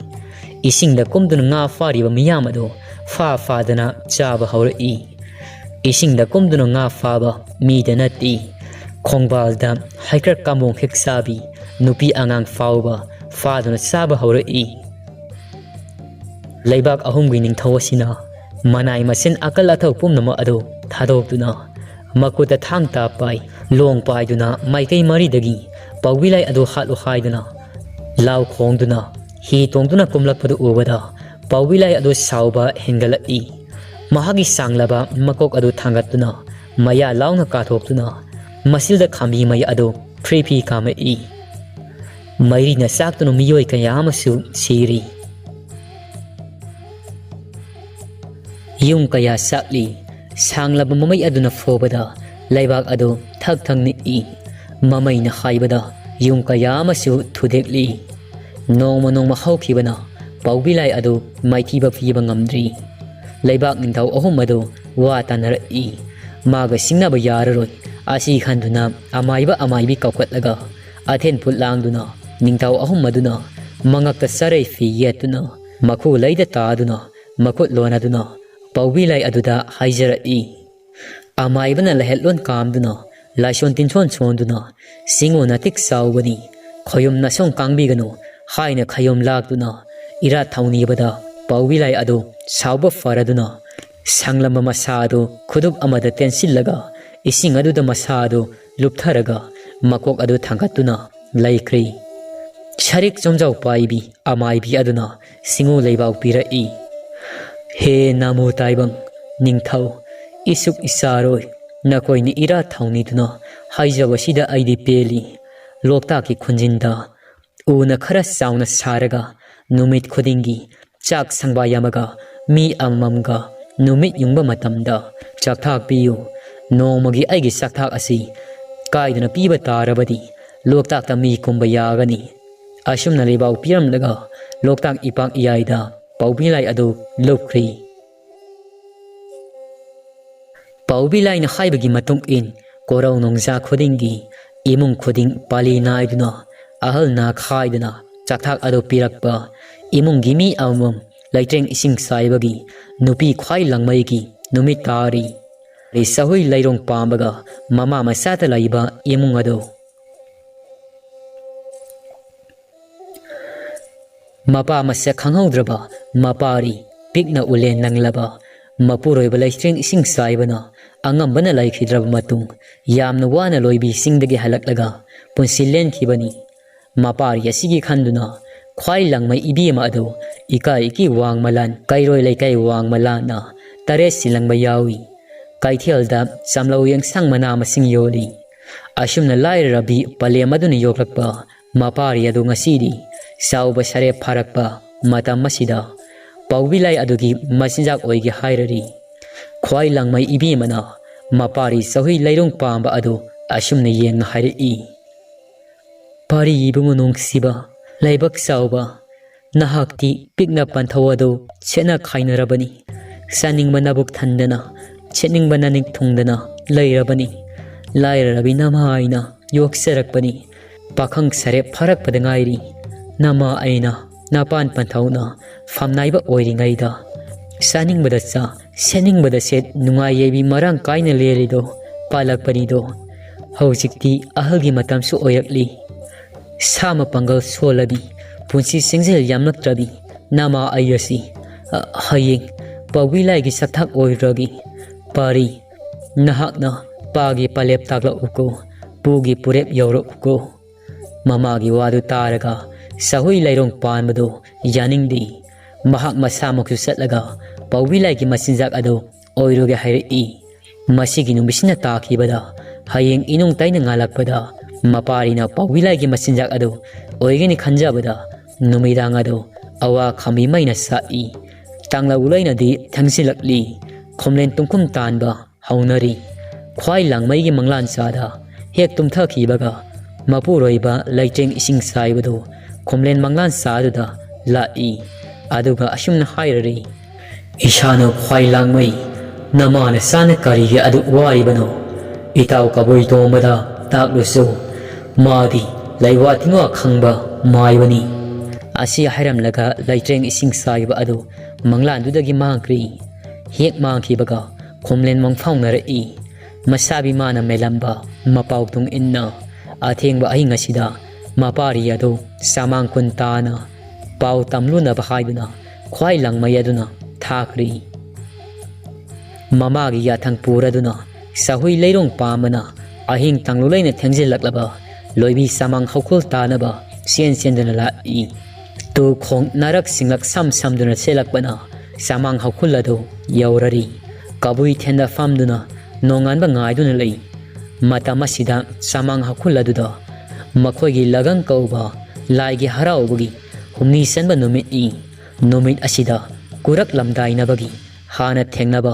ꯏꯁꯤꯡꯗ ꯀꯨꯝꯗꯨꯅ ꯉꯥ ꯐꯥꯔꯤꯕ ꯃꯤꯌꯥꯝ ꯑꯗꯨ ꯐꯥ ꯐꯥꯗꯅ ꯆꯥꯕ ꯍꯧꯔꯛꯏ꯫ ꯏꯁꯤꯡꯗ ꯀꯨꯝꯗꯨꯅ ꯉꯥ ꯐꯥꯕ ꯃꯤꯗ ꯅꯠꯇꯦ, ꯈꯣꯡꯕꯥꯜꯗ ꯍꯩꯀ꯭ꯔꯛ ꯀꯥꯝꯕꯣꯡ ꯍꯦꯛ ꯆꯥꯕꯤ ꯅꯨꯄꯤ ꯑꯉꯥꯡ ꯐꯥꯎꯕ ꯐꯥꯗꯨꯅ ꯆꯥꯕ ꯍꯧꯔꯛꯏ꯫ ꯂꯩꯕꯥꯛ ꯑꯍꯨꯝꯒꯤ ꯅꯤꯡꯊꯧ ꯑꯁꯤꯅ ꯃꯅꯥꯏ ꯃꯁꯤꯟ ꯑꯀꯜ ꯑꯊꯧ ꯄꯨꯝꯅꯃꯛ ꯑꯗꯨ ꯊꯥꯗꯣꯛꯇꯨꯅ ꯃꯈꯨꯠꯇ ꯊꯥꯡ ꯇꯥ ꯄꯥꯏ, ꯂꯣꯡ ꯄꯥꯏꯗꯨꯅ ꯃꯥꯏꯀꯩ ꯃꯔꯤꯗꯒꯤ ꯄꯥꯎꯕꯤ ꯂꯥꯏ ꯑꯗꯨ ꯍꯥꯠꯂꯨ ꯍꯥꯏꯗꯨꯅ ꯂꯥꯎ ꯈꯣꯡꯗꯨꯅ ꯍꯤ ꯇꯣꯡꯗꯨꯅ ꯀꯨꯝꯂꯛꯄꯗꯨ ꯎꯕꯗ ꯄꯥꯎꯕꯤ ꯂꯥꯏ ꯑꯗꯨ ꯁꯥꯎꯕ ꯍꯦꯟꯒꯠꯂꯛꯏ꯫ ꯃꯍꯥꯛꯀꯤ ꯁꯥꯡꯂꯕ ꯃꯀꯣꯛ ꯑꯗꯨ ꯊꯥꯡꯒꯠꯇꯨꯅ ꯃꯌꯥ ꯂꯥꯎꯅ ꯀꯥꯊꯣꯛꯇꯨꯅ ꯃꯁꯤꯜꯗ ꯈꯥꯝꯕꯤ ꯃꯩ ꯑꯗꯨ ꯐ꯭ꯔꯤ ꯐ꯭ꯔꯤ ꯀꯥꯝꯃꯛꯏ꯫ ꯃꯩꯔꯤꯅ ꯆꯥꯛꯇꯨꯅ ꯃꯤꯑꯣꯏ ꯀꯌꯥ ꯑꯃꯁꯨ ꯁꯤꯔꯤ꯫ ꯌꯨꯝ ꯀꯌꯥ ꯆꯥꯛꯂꯤ꯫ ꯁꯥꯡꯂꯕ ꯃꯃꯩ ꯑꯗꯨꯅ ꯐꯣꯕꯗ ꯂꯩꯕꯥꯛ ꯑꯗꯨ ꯊꯛ ꯊꯛ ꯅꯤꯛꯏ꯫ ꯃꯃꯩꯅ ꯍꯥꯏꯕꯗ ꯌꯨꯝ ꯀꯌꯥ ꯑꯃꯁꯨ ꯊꯨꯗꯦꯛꯂꯤ꯫ ꯅꯣꯡꯃ ꯅꯣꯡꯃ ꯍꯧꯈꯤꯕꯅ ꯄꯥꯎꯕꯤ ꯂꯥꯏ ꯑꯗꯨ ꯃꯥꯏꯊꯤꯕ ꯄꯤꯕ ꯉꯝꯗ꯭ꯔꯤ꯫ ꯂꯩꯕꯥꯛ ꯅꯤꯡꯊꯧ ꯑꯍꯨꯝ ꯑꯗꯨ ꯋꯥ ꯇꯥꯅꯔꯛꯏ꯫ ꯃꯥꯒ ꯁꯤꯡꯅꯕ ꯌꯥꯔꯔꯣꯏ꯫ ꯑꯁꯤ ꯈꯟꯗꯨꯅ ꯑꯃꯥꯏꯕ ꯑꯃꯥꯏꯕꯤ ꯀꯧꯈꯠꯂꯒ ꯑꯊꯦꯟ ꯐꯨꯠ ꯂꯥꯡꯗꯨꯅ ꯅꯤꯡꯊꯧ ꯑꯍꯨꯝ ꯑꯗꯨꯅ ꯃꯉꯛꯇ ꯆꯔꯩ ꯐꯤ ꯌꯦꯠꯇꯨꯅ ꯃꯈꯨ ꯂꯩꯗ ꯇꯥꯗꯨꯅ ꯃꯈꯨꯠ ꯂꯣꯟꯅꯗꯨꯅ ꯄꯥꯎꯕꯤ ꯂꯥꯏ ꯑꯗꯨꯗ ꯍꯥꯏꯖꯔꯛꯏ꯫ ꯑꯃꯥꯏꯕꯅ ꯂꯩꯍꯠꯂꯣꯟ ꯀꯥꯝꯗꯨꯅ ꯂꯥꯏꯁꯣꯟ ꯇꯤꯟꯁꯣꯟ ꯁꯣꯟꯗꯨꯅ ꯁꯤꯡꯉꯨ ꯅꯥꯇꯤꯛ ꯆꯥꯎꯕꯅꯤ, ꯈꯣꯌꯨꯝ ꯅꯁꯣꯡ ꯀꯥꯡꯕꯤꯒꯅꯨ ꯍꯥꯏꯅ ꯈꯌꯣꯝ ꯂꯥꯛꯇꯨꯅ ꯏꯔꯥꯠ ꯊꯧꯅꯤꯕꯗ ꯄꯥꯎꯕꯤ ꯂꯥꯏ ꯑꯗꯨ ꯁꯥꯎꯕ ꯐꯔꯗꯨꯅ ꯁꯪꯂꯝꯕ ꯃꯁꯥ ꯑꯗꯨ ꯈꯨꯗꯨꯞ ꯑꯃꯗ ꯇꯦꯟꯁꯤꯜꯂꯒ ꯏꯁꯤꯡ ꯑꯗꯨꯗ ꯃꯁꯥ ꯑꯗꯨ ꯂꯨꯞꯊꯔꯒ ꯃꯀꯣꯛ ꯑꯗꯨ ꯊꯥꯡꯒꯠꯇꯨꯅ ꯂꯩꯈ꯭ꯔꯤ꯫ ꯁꯔꯤꯛ ꯆꯣꯝꯖꯥꯎ ꯄꯥꯏꯕꯤ ꯑꯃꯥꯏꯕꯤ ꯑꯗꯨꯅ ꯁꯤꯡꯉꯨ ꯂꯩꯕꯥꯎ ꯄꯤꯔꯛꯏ꯫ ꯍꯦ ꯅꯥꯃꯣ ꯇꯥꯏꯕꯪ ꯅꯤꯡꯊꯧ, ꯏꯁꯨꯛ ꯏꯆꯥꯔꯣꯏ, ꯅꯈꯣꯏꯅ ꯏꯔꯥꯠ ꯊꯧꯅꯤꯗꯨꯅ ꯍꯥꯏꯖꯕꯁꯤꯗ ꯑꯩꯗꯤ ꯄꯦꯜꯂꯤ꯫ ꯂꯣꯛꯇꯥꯛꯀꯤ ꯈꯨꯟꯖꯤꯟꯗ ꯎꯅ ꯈꯔ ꯆꯥꯎꯅ ꯁꯥꯔꯒ ꯅꯨꯃꯤꯠ ꯈꯨꯗꯤꯡꯒꯤ ꯆꯥꯛ ꯁꯪꯕꯥꯏ ꯑꯃꯒ ꯃꯤ ꯑꯃꯃꯝꯒ ꯅꯨꯃꯤꯠ ꯌꯨꯡꯕ ꯃꯇꯝꯗ ꯆꯥꯛꯊꯥꯛ ꯄꯤꯌꯨ꯫ ꯅꯣꯡꯃꯒꯤ ꯑꯩꯒꯤ ꯆꯥꯛꯊꯥꯛ ꯑꯁꯤ ꯀꯥꯏꯗꯅ ꯄꯤꯕ ꯇꯥꯔꯕꯗꯤ ꯂꯣꯛꯇꯥꯛꯇ ꯃꯤ ꯀꯨꯝꯕ ꯌꯥꯒꯅꯤ꯫ ꯑꯁꯨꯝꯅ ꯂꯩꯕꯥꯎ ꯄꯤꯔꯝꯂꯒ ꯂꯣꯛꯇꯥꯛ ꯏꯄꯥꯛ ꯏꯌꯥꯏꯗ ꯄꯥꯎꯕꯤ ꯂꯥꯏ ꯑꯗꯨ ꯂꯨꯞꯈ꯭ꯔꯤ꯫ ꯄꯥꯎꯕꯤ ꯂꯥꯏꯅ ꯍꯥꯏꯕꯒꯤ ꯃꯇꯨꯡ ꯏꯟ ꯀꯣꯔꯧ ꯅꯣꯡꯖꯥ ꯈꯨꯗꯤꯡꯒꯤ ꯏꯃꯨꯡ ꯈꯨꯗꯤꯡ ꯄꯥꯂꯤ ꯅꯥꯏꯗꯨꯅ ꯑꯍꯜ ꯅꯥꯈꯥꯏꯗꯅ ꯆꯥꯛꯊꯥꯛ ꯑꯗꯨ ꯄꯤꯔꯛꯄ ꯏꯃꯨꯡꯒꯤ ꯃꯤ ꯑꯃꯃꯝ ꯂꯩꯇ꯭ꯔꯦꯡ ꯏꯁꯤꯡ ꯆꯥꯏꯕꯒꯤ ꯅꯨꯄꯤ ꯈ꯭ꯋꯥꯏ ꯂꯪꯃꯩꯒꯤ ꯅꯨꯃꯤꯠ ꯇꯥꯔꯤ꯫ ꯆꯍꯨꯏ ꯂꯩꯔꯣꯡ ꯄꯥꯝꯕꯒ ꯃꯃꯥ ꯃꯆꯥꯇ ꯂꯩꯕ ꯏꯃꯨꯡ ꯑꯗꯨ ꯃꯄꯥ ꯃꯁꯛ ꯈꯪꯍꯧꯗ꯭ꯔꯕ ꯃꯄꯥꯔꯤ ꯄꯤꯛꯅ ꯎꯂꯦꯟ ꯅꯪꯂꯕ ꯃꯄꯨꯔꯣꯏꯕ ꯂꯩꯇ꯭ꯔꯦꯡ ꯏꯁꯤꯡ ꯆꯥꯏꯕꯅ ꯑꯉꯝꯕꯅ ꯂꯩꯈꯤꯗ꯭ꯔꯕ ꯃꯇꯨꯡ ꯌꯥꯝꯅ ꯋꯥꯅ ꯂꯣꯏꯕꯤ ꯆꯤꯡꯗꯒꯤ ꯍꯜꯂꯛꯂꯒ ꯄꯨꯟꯁꯤ ꯂꯦꯟꯈꯤꯕꯅꯤ꯫ ꯃꯄꯥꯔꯤ ꯑꯁꯤꯒꯤ ꯈꯟꯗꯨꯅ ꯈ꯭ꯋꯥꯏ ꯂꯪꯃꯩ ꯏꯕꯦꯝꯃ ꯑꯗꯨ ꯏꯀꯥꯏ ꯏꯀꯤ ꯋꯥꯡꯃꯂꯥꯟ ꯀꯩꯔꯣꯏ ꯂꯩꯀꯥꯏ ꯋꯥꯡꯃꯂꯥꯟꯅ ꯇꯔꯦꯠ ꯁꯤꯜꯂꯪꯕ ꯌꯥꯎꯏ꯫ ꯀꯩꯊꯦꯜꯗ ꯆꯥꯝꯂꯧ ꯌꯦꯡꯁꯥꯡ ꯃꯅꯥ ꯃꯁꯤꯡ ꯌꯣꯜꯂꯤ꯫ ꯑꯁꯨꯝꯅ ꯂꯥꯏꯔꯔꯕꯤ ꯄꯂꯦꯝ ꯑꯗꯨꯅ ꯌꯣꯛꯂꯛꯄ ꯃꯄꯥꯔꯤ ꯑꯗꯨ ꯉꯁꯤꯗꯤ ꯆꯥꯎꯕ ꯁꯔꯦꯞ ꯐꯥꯔꯛꯄ ꯃꯇꯝ ꯑꯁꯤꯗ ꯄꯥꯎꯕꯤ ꯂꯥꯏ ꯑꯗꯨꯒꯤ ꯃꯆꯤꯟꯖꯥꯛ ꯑꯣꯏꯒꯦ ꯍꯥꯏꯔꯔꯤ꯫ ꯈ꯭ꯋꯥꯏ ꯂꯪꯃꯩ ꯏꯕꯦꯝꯃꯅ ꯃꯄꯥꯔꯤ ꯆꯍꯨꯏ ꯂꯩꯔꯨꯡ ꯄꯥꯝꯕ ꯑꯗꯨ ꯑꯁꯨꯝꯅ ꯌꯦꯡꯅ ꯍꯥꯏꯔꯛꯏ꯫ ꯄꯥꯔꯤ ꯏꯕꯨꯡꯉꯣ ꯅꯨꯡꯁꯤꯕ, ꯂꯥꯏꯕꯛ ꯆꯥꯎꯕ, ꯅꯍꯥꯛꯇꯤ ꯄꯤꯛꯅ ꯄꯟꯊꯧ ꯑꯗꯨ ꯁꯦꯠꯅ ꯈꯥꯏꯅꯔꯕꯅꯤ꯫ ꯆꯥꯅꯤꯡꯕ ꯅꯕꯨꯛ ꯊꯟꯗꯅ, ꯁꯦꯠꯅꯤꯡꯕ ꯅꯅꯤꯡ ꯊꯨꯡꯗꯅ ꯂꯩꯔꯕꯅꯤ꯫ ꯂꯥꯏꯔꯔꯕꯤ ꯅꯃꯥ ꯑꯩꯅ ꯌꯣꯛꯆꯔꯛꯄꯅꯤ꯫ ꯄꯥꯈꯪ ꯁꯔꯦꯞ ꯐꯥꯔꯛꯄꯗ ꯉꯥꯏꯔꯤ꯫ ꯅꯃꯥ ꯑꯩꯅ ꯅꯄꯥꯟ ꯄꯟꯊꯧꯅ ꯐꯝꯅꯥꯏꯕ ꯑꯣꯏꯔꯤꯉꯩꯗ ꯆꯥꯅꯤꯡꯕꯗ ꯆꯥ, ꯁꯦꯠꯅꯤꯡꯕꯗ ꯁꯦꯠ, ꯅꯨꯡꯉꯥꯏ ꯌꯥꯏꯕꯤ ꯃꯔꯥꯡ ꯀꯥꯏꯅ ꯂꯦꯜꯂꯤꯗꯣ ꯄꯥꯜꯂꯛꯄꯅꯤꯗꯣ꯫ ꯍꯧꯖꯤꯛꯇꯤ ꯑꯍꯜꯒꯤ ꯃꯇꯝꯁꯨ ꯑꯣꯏꯔꯛꯂꯤ꯫ ꯁꯥ ꯃꯄꯥꯡꯒꯜ ꯁꯣꯜꯂꯕꯤ, ꯄꯨꯟꯁꯤ ꯆꯤꯡꯖꯦꯜ ꯌꯥꯝꯂꯛꯇ꯭ꯔꯕꯤ ꯅꯃꯥ ꯑꯩ ꯑꯁꯤ, ꯑ, ꯍꯌꯦꯡ ꯄꯥꯎꯕꯤ ꯂꯥꯏꯒꯤ ꯁꯛꯊꯥꯛ ꯑꯣꯏꯔꯨꯔꯒꯦ꯫ ꯄꯥꯔꯤ, ꯅꯍꯥꯛꯅ ꯄꯥꯒꯤ ꯄꯥꯂꯦꯞ ꯇꯥꯛꯂꯛꯎꯀꯣ, ꯄꯨꯒꯤ ꯄꯨꯔꯦꯞ ꯌꯧꯔꯛꯎꯀꯣ꯫ ꯃꯃꯥꯒꯤ ꯋꯥꯗꯨ ꯇꯥꯔꯒ ꯆꯍꯨꯏ ꯂꯩꯔꯣꯡ ꯄꯥꯟꯕꯗꯨ ꯌꯥꯅꯤꯡꯗꯦ꯫ ꯃꯍꯥꯛ ꯃꯁꯥꯃꯛꯁꯨ ꯆꯠꯂꯒ ꯄꯥꯎꯕꯤ ꯂꯥꯏꯒꯤ ꯃꯆꯤꯟꯖꯥꯛ ꯑꯗꯨ ꯑꯣꯏꯔꯨꯒꯦ ꯍꯥꯏꯔꯛꯏ꯫ ꯃꯁꯤꯒꯤ ꯅꯨꯃꯤꯠꯁꯤꯅ ꯇꯥꯈꯤꯕꯗ ꯍꯌꯦꯡ ꯏꯅꯨꯡ ꯇꯩꯅ ꯉꯥꯜꯂꯛꯄꯗ ꯃꯄꯥꯔꯤꯅ ꯄꯥꯎꯕꯤꯂꯥꯏꯒꯤ ꯃꯆꯤꯟꯖꯥꯛ ꯑꯗꯨ ꯑꯣꯏꯒꯅꯤ ꯈꯟꯖꯕꯗ ꯅꯨꯃꯤꯗꯥꯡ ꯑꯗꯨ ꯑꯋꯥ ꯈꯥꯝꯕꯤ ꯃꯩꯅ ꯁꯥꯛꯏ꯫ ꯇꯥꯡꯂꯧ ꯂꯩꯅꯗꯤ ꯊꯦꯡꯖꯤꯜꯂꯛꯂꯤ꯫ ꯈꯣꯝꯂꯦꯟ ꯇꯨꯡꯈꯨꯝ ꯇꯥꯟꯕ ꯍꯧꯅꯔꯤ꯫ ꯈ꯭ꯋꯥꯏ ꯂꯥꯡꯃꯩꯒꯤ ꯃꯪꯂꯥꯟ ꯆꯥꯗ ꯍꯦꯛ ꯇꯨꯝꯊꯈꯤꯕꯒ ꯃꯄꯨꯔꯣꯏꯕ ꯂꯩꯇ꯭ꯔꯦꯡ ꯏꯁꯤꯡ ꯆꯥꯏꯕꯗꯨ ꯈꯣꯝꯂꯦꯟ ꯃꯪꯂꯥꯟ ꯆꯥꯗꯨꯗ ꯂꯥꯛꯏ꯫ ꯑꯗꯨꯒ ꯑꯁꯨꯝꯅ ꯍꯥꯏꯔꯔꯤ, "ꯏꯁꯥꯅ ꯈ꯭ꯋꯥꯏ ꯂꯥꯡꯃꯩ, ꯅꯃꯥ ꯅꯆꯥꯅ ꯀꯔꯤꯒꯤ ꯑꯗꯨꯛ ꯋꯥꯔꯤꯕꯅꯣ? ꯏꯇꯥꯎ ꯀꯕꯨꯏ ꯇꯣꯝꯕꯗ ꯇꯥꯛꯂꯨꯁꯨ, ꯃꯥꯗꯤ ꯂꯩꯋꯥ ꯇꯤꯟꯋꯥ ꯈꯪꯕ ꯃꯥꯏꯕꯅꯤ"꯫ ꯑꯁꯤ ꯍꯥꯏꯔꯝꯂꯒ ꯂꯩꯇ꯭ꯔꯦꯡ ꯏꯁꯤꯡ ꯆꯥꯏꯕ ꯑꯗꯨ ꯃꯪꯂꯥꯟꯗꯨꯗꯒꯤ ꯃꯥꯡꯈ꯭ꯔꯤ꯫ ꯍꯦꯛ ꯃꯥꯡꯈꯤꯕꯒ ꯈꯣꯝꯂꯦꯟ ꯃꯪꯐꯥꯎꯅꯔꯛꯏ꯫ ꯃꯁꯥꯕꯤ ꯃꯥꯅ ꯃꯦꯜꯂꯝꯕ ꯃꯄꯥꯎ ꯇꯨꯡ ꯏꯟꯅ ꯑꯊꯦꯡꯕ ꯑꯍꯤꯡ ꯑꯁꯤꯗ ꯃꯄꯥꯔꯤ ꯑꯗꯨ ꯆꯥꯃꯥꯡ ꯀꯨꯟ ꯇꯥꯅ ꯄꯥꯎ ꯇꯝꯂꯨꯅꯕ ꯍꯥꯏꯗꯨꯅ ꯈ꯭ꯋꯥꯏ ꯂꯥꯡꯃꯩ ꯑꯗꯨꯅ ꯊꯥꯈ꯭ꯔꯤ꯫ ꯃꯃꯥꯒꯤ ꯌꯥꯊꯪ ꯄꯨꯔꯗꯨꯅ ꯁꯍꯨꯏ ꯂꯩꯔꯣꯡ ꯄꯥꯝꯕꯅ ꯑꯍꯤꯡ ꯇꯥꯡꯂꯨ ꯂꯩꯅ ꯊꯦꯡꯖꯤꯜꯂꯛꯂꯕ ꯂꯣꯏꯕꯤ ꯆꯥꯃꯥꯡ ꯍꯧꯈꯨꯜ ꯇꯥꯅꯕ ꯆꯦꯟ ꯆꯦꯟꯗꯨꯅ ꯂꯥꯛꯏ꯫ ꯇꯨ ꯈꯣꯡ ꯅꯥꯔꯛ ꯁꯤꯡꯂꯛ ꯁꯝ ꯁꯝꯗꯨꯅ ꯆꯦꯜꯂꯛꯄꯅ ꯆꯥꯃꯥꯡ ꯍꯧꯈꯨꯜ ꯑꯗꯨ ꯌꯧꯔꯔꯤ꯫ ꯀꯕꯨꯏ ꯊꯦꯟꯗ ꯐꯝꯗꯨꯅ ꯅꯣꯡꯉꯥꯟꯕ ꯉꯥꯏꯗꯨꯅ ꯂꯩ꯫ ꯃꯇꯝ ꯑꯁꯤꯗ ꯆꯥꯃꯥꯡ ꯍꯧꯈꯨꯜ ꯑꯗꯨꯗ ꯃꯈꯣꯏꯒꯤ ꯂꯒꯪ ꯀꯧꯕ ꯂꯥꯏꯒꯤ ꯍꯔꯥꯎꯕꯒꯤ ꯍꯨꯝꯅꯤ ꯆꯟꯕ ꯅꯨꯃꯤꯠꯅꯤ꯫ ꯅꯨꯃꯤꯠ ꯑꯁꯤꯗ ꯀꯨꯔꯛ ꯂꯝꯗꯥꯏꯅꯕꯒꯤ ꯍꯥꯟꯅ ꯊꯦꯡꯅꯕ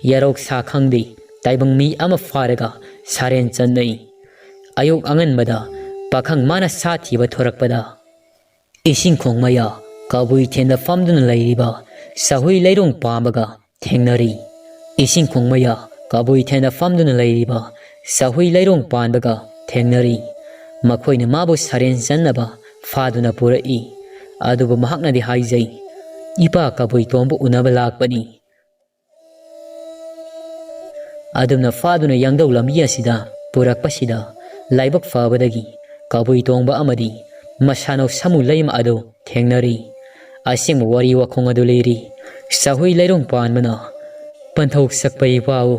ꯌꯥꯔꯣꯛ ꯁꯥ ꯈꯪꯗꯦ, ꯇꯥꯏꯕꯪ ꯃꯤ ꯑꯃ ꯐꯥꯔꯒ ꯁꯥꯔꯦꯟ ꯆꯟꯅꯩ꯫ ꯑꯌꯨꯛ ꯑꯉꯟꯕꯗ ꯄꯥꯈꯪ ꯃꯥꯅ ꯁꯥ ꯊꯤꯕ ꯊꯣꯔꯛꯄꯗ ꯏꯁꯤꯡ ꯈꯣꯡ ꯃꯌꯥ ꯀꯕꯨꯏ ꯊꯦꯟꯗ ꯐꯝꯗꯨꯅ ꯂꯩꯔꯤꯕ ꯁꯍꯨꯏ ꯂꯩꯔꯣꯡ ꯄꯥꯝꯕꯒ ꯊꯦꯡꯅꯔꯤ꯫ ꯏꯁꯤꯡ ꯈꯣꯡ ꯃꯌꯥ ꯀꯕꯨꯏ ꯊꯦꯟꯗ ꯐꯝꯗꯨꯅ ꯂꯩꯔꯤꯕ ꯁꯍꯨꯏ ꯂꯩꯔꯣꯡ ꯄꯥꯟꯕꯒ ꯊꯦꯡꯅꯔꯤ꯫ ꯃꯈꯣꯏꯅ ꯃꯥꯕꯨ ꯁꯥꯔꯦꯟ ꯆꯟꯅꯕ ꯐꯥꯗꯨꯅ ꯄꯨꯔꯛꯏ꯫ ꯑꯗꯨꯕꯨ ꯃꯍꯥꯛꯅꯗꯤ ꯍꯥꯏꯖꯩ, "ꯏꯄꯥ ꯀꯕꯨꯏ ꯇꯣꯝꯕ ꯎꯅꯕ ꯂꯥꯛꯄꯅꯤ"꯫ ꯑꯗꯨꯝꯅ ꯐꯥꯗꯨꯅ ꯌꯥꯡꯗꯧ ꯂꯝꯕꯤ ꯑꯁꯤꯗ ꯄꯨꯔꯛꯄꯁꯤꯗ ꯂꯥꯏꯕꯛ ꯐꯕꯗꯒꯤ ꯀꯕꯨꯏ ꯇꯣꯡꯕ ꯑꯃꯗꯤ ꯃꯁꯥꯅꯧ ꯁꯥꯃꯨ ꯂꯩꯃ ꯑꯗꯨ ꯊꯦꯡꯅꯔꯤ꯫ ꯑꯁꯦꯡꯕ ꯋꯥꯔꯤ ꯋꯥꯈꯣꯡ ꯑꯗꯨ ꯂꯤꯔꯤ꯫ ꯆꯥꯍꯨꯏ ꯂꯩꯔꯣꯡ ꯄꯥꯟꯕꯅ ꯄꯟꯊꯧ ꯁꯛꯄ ꯏꯄꯥꯎ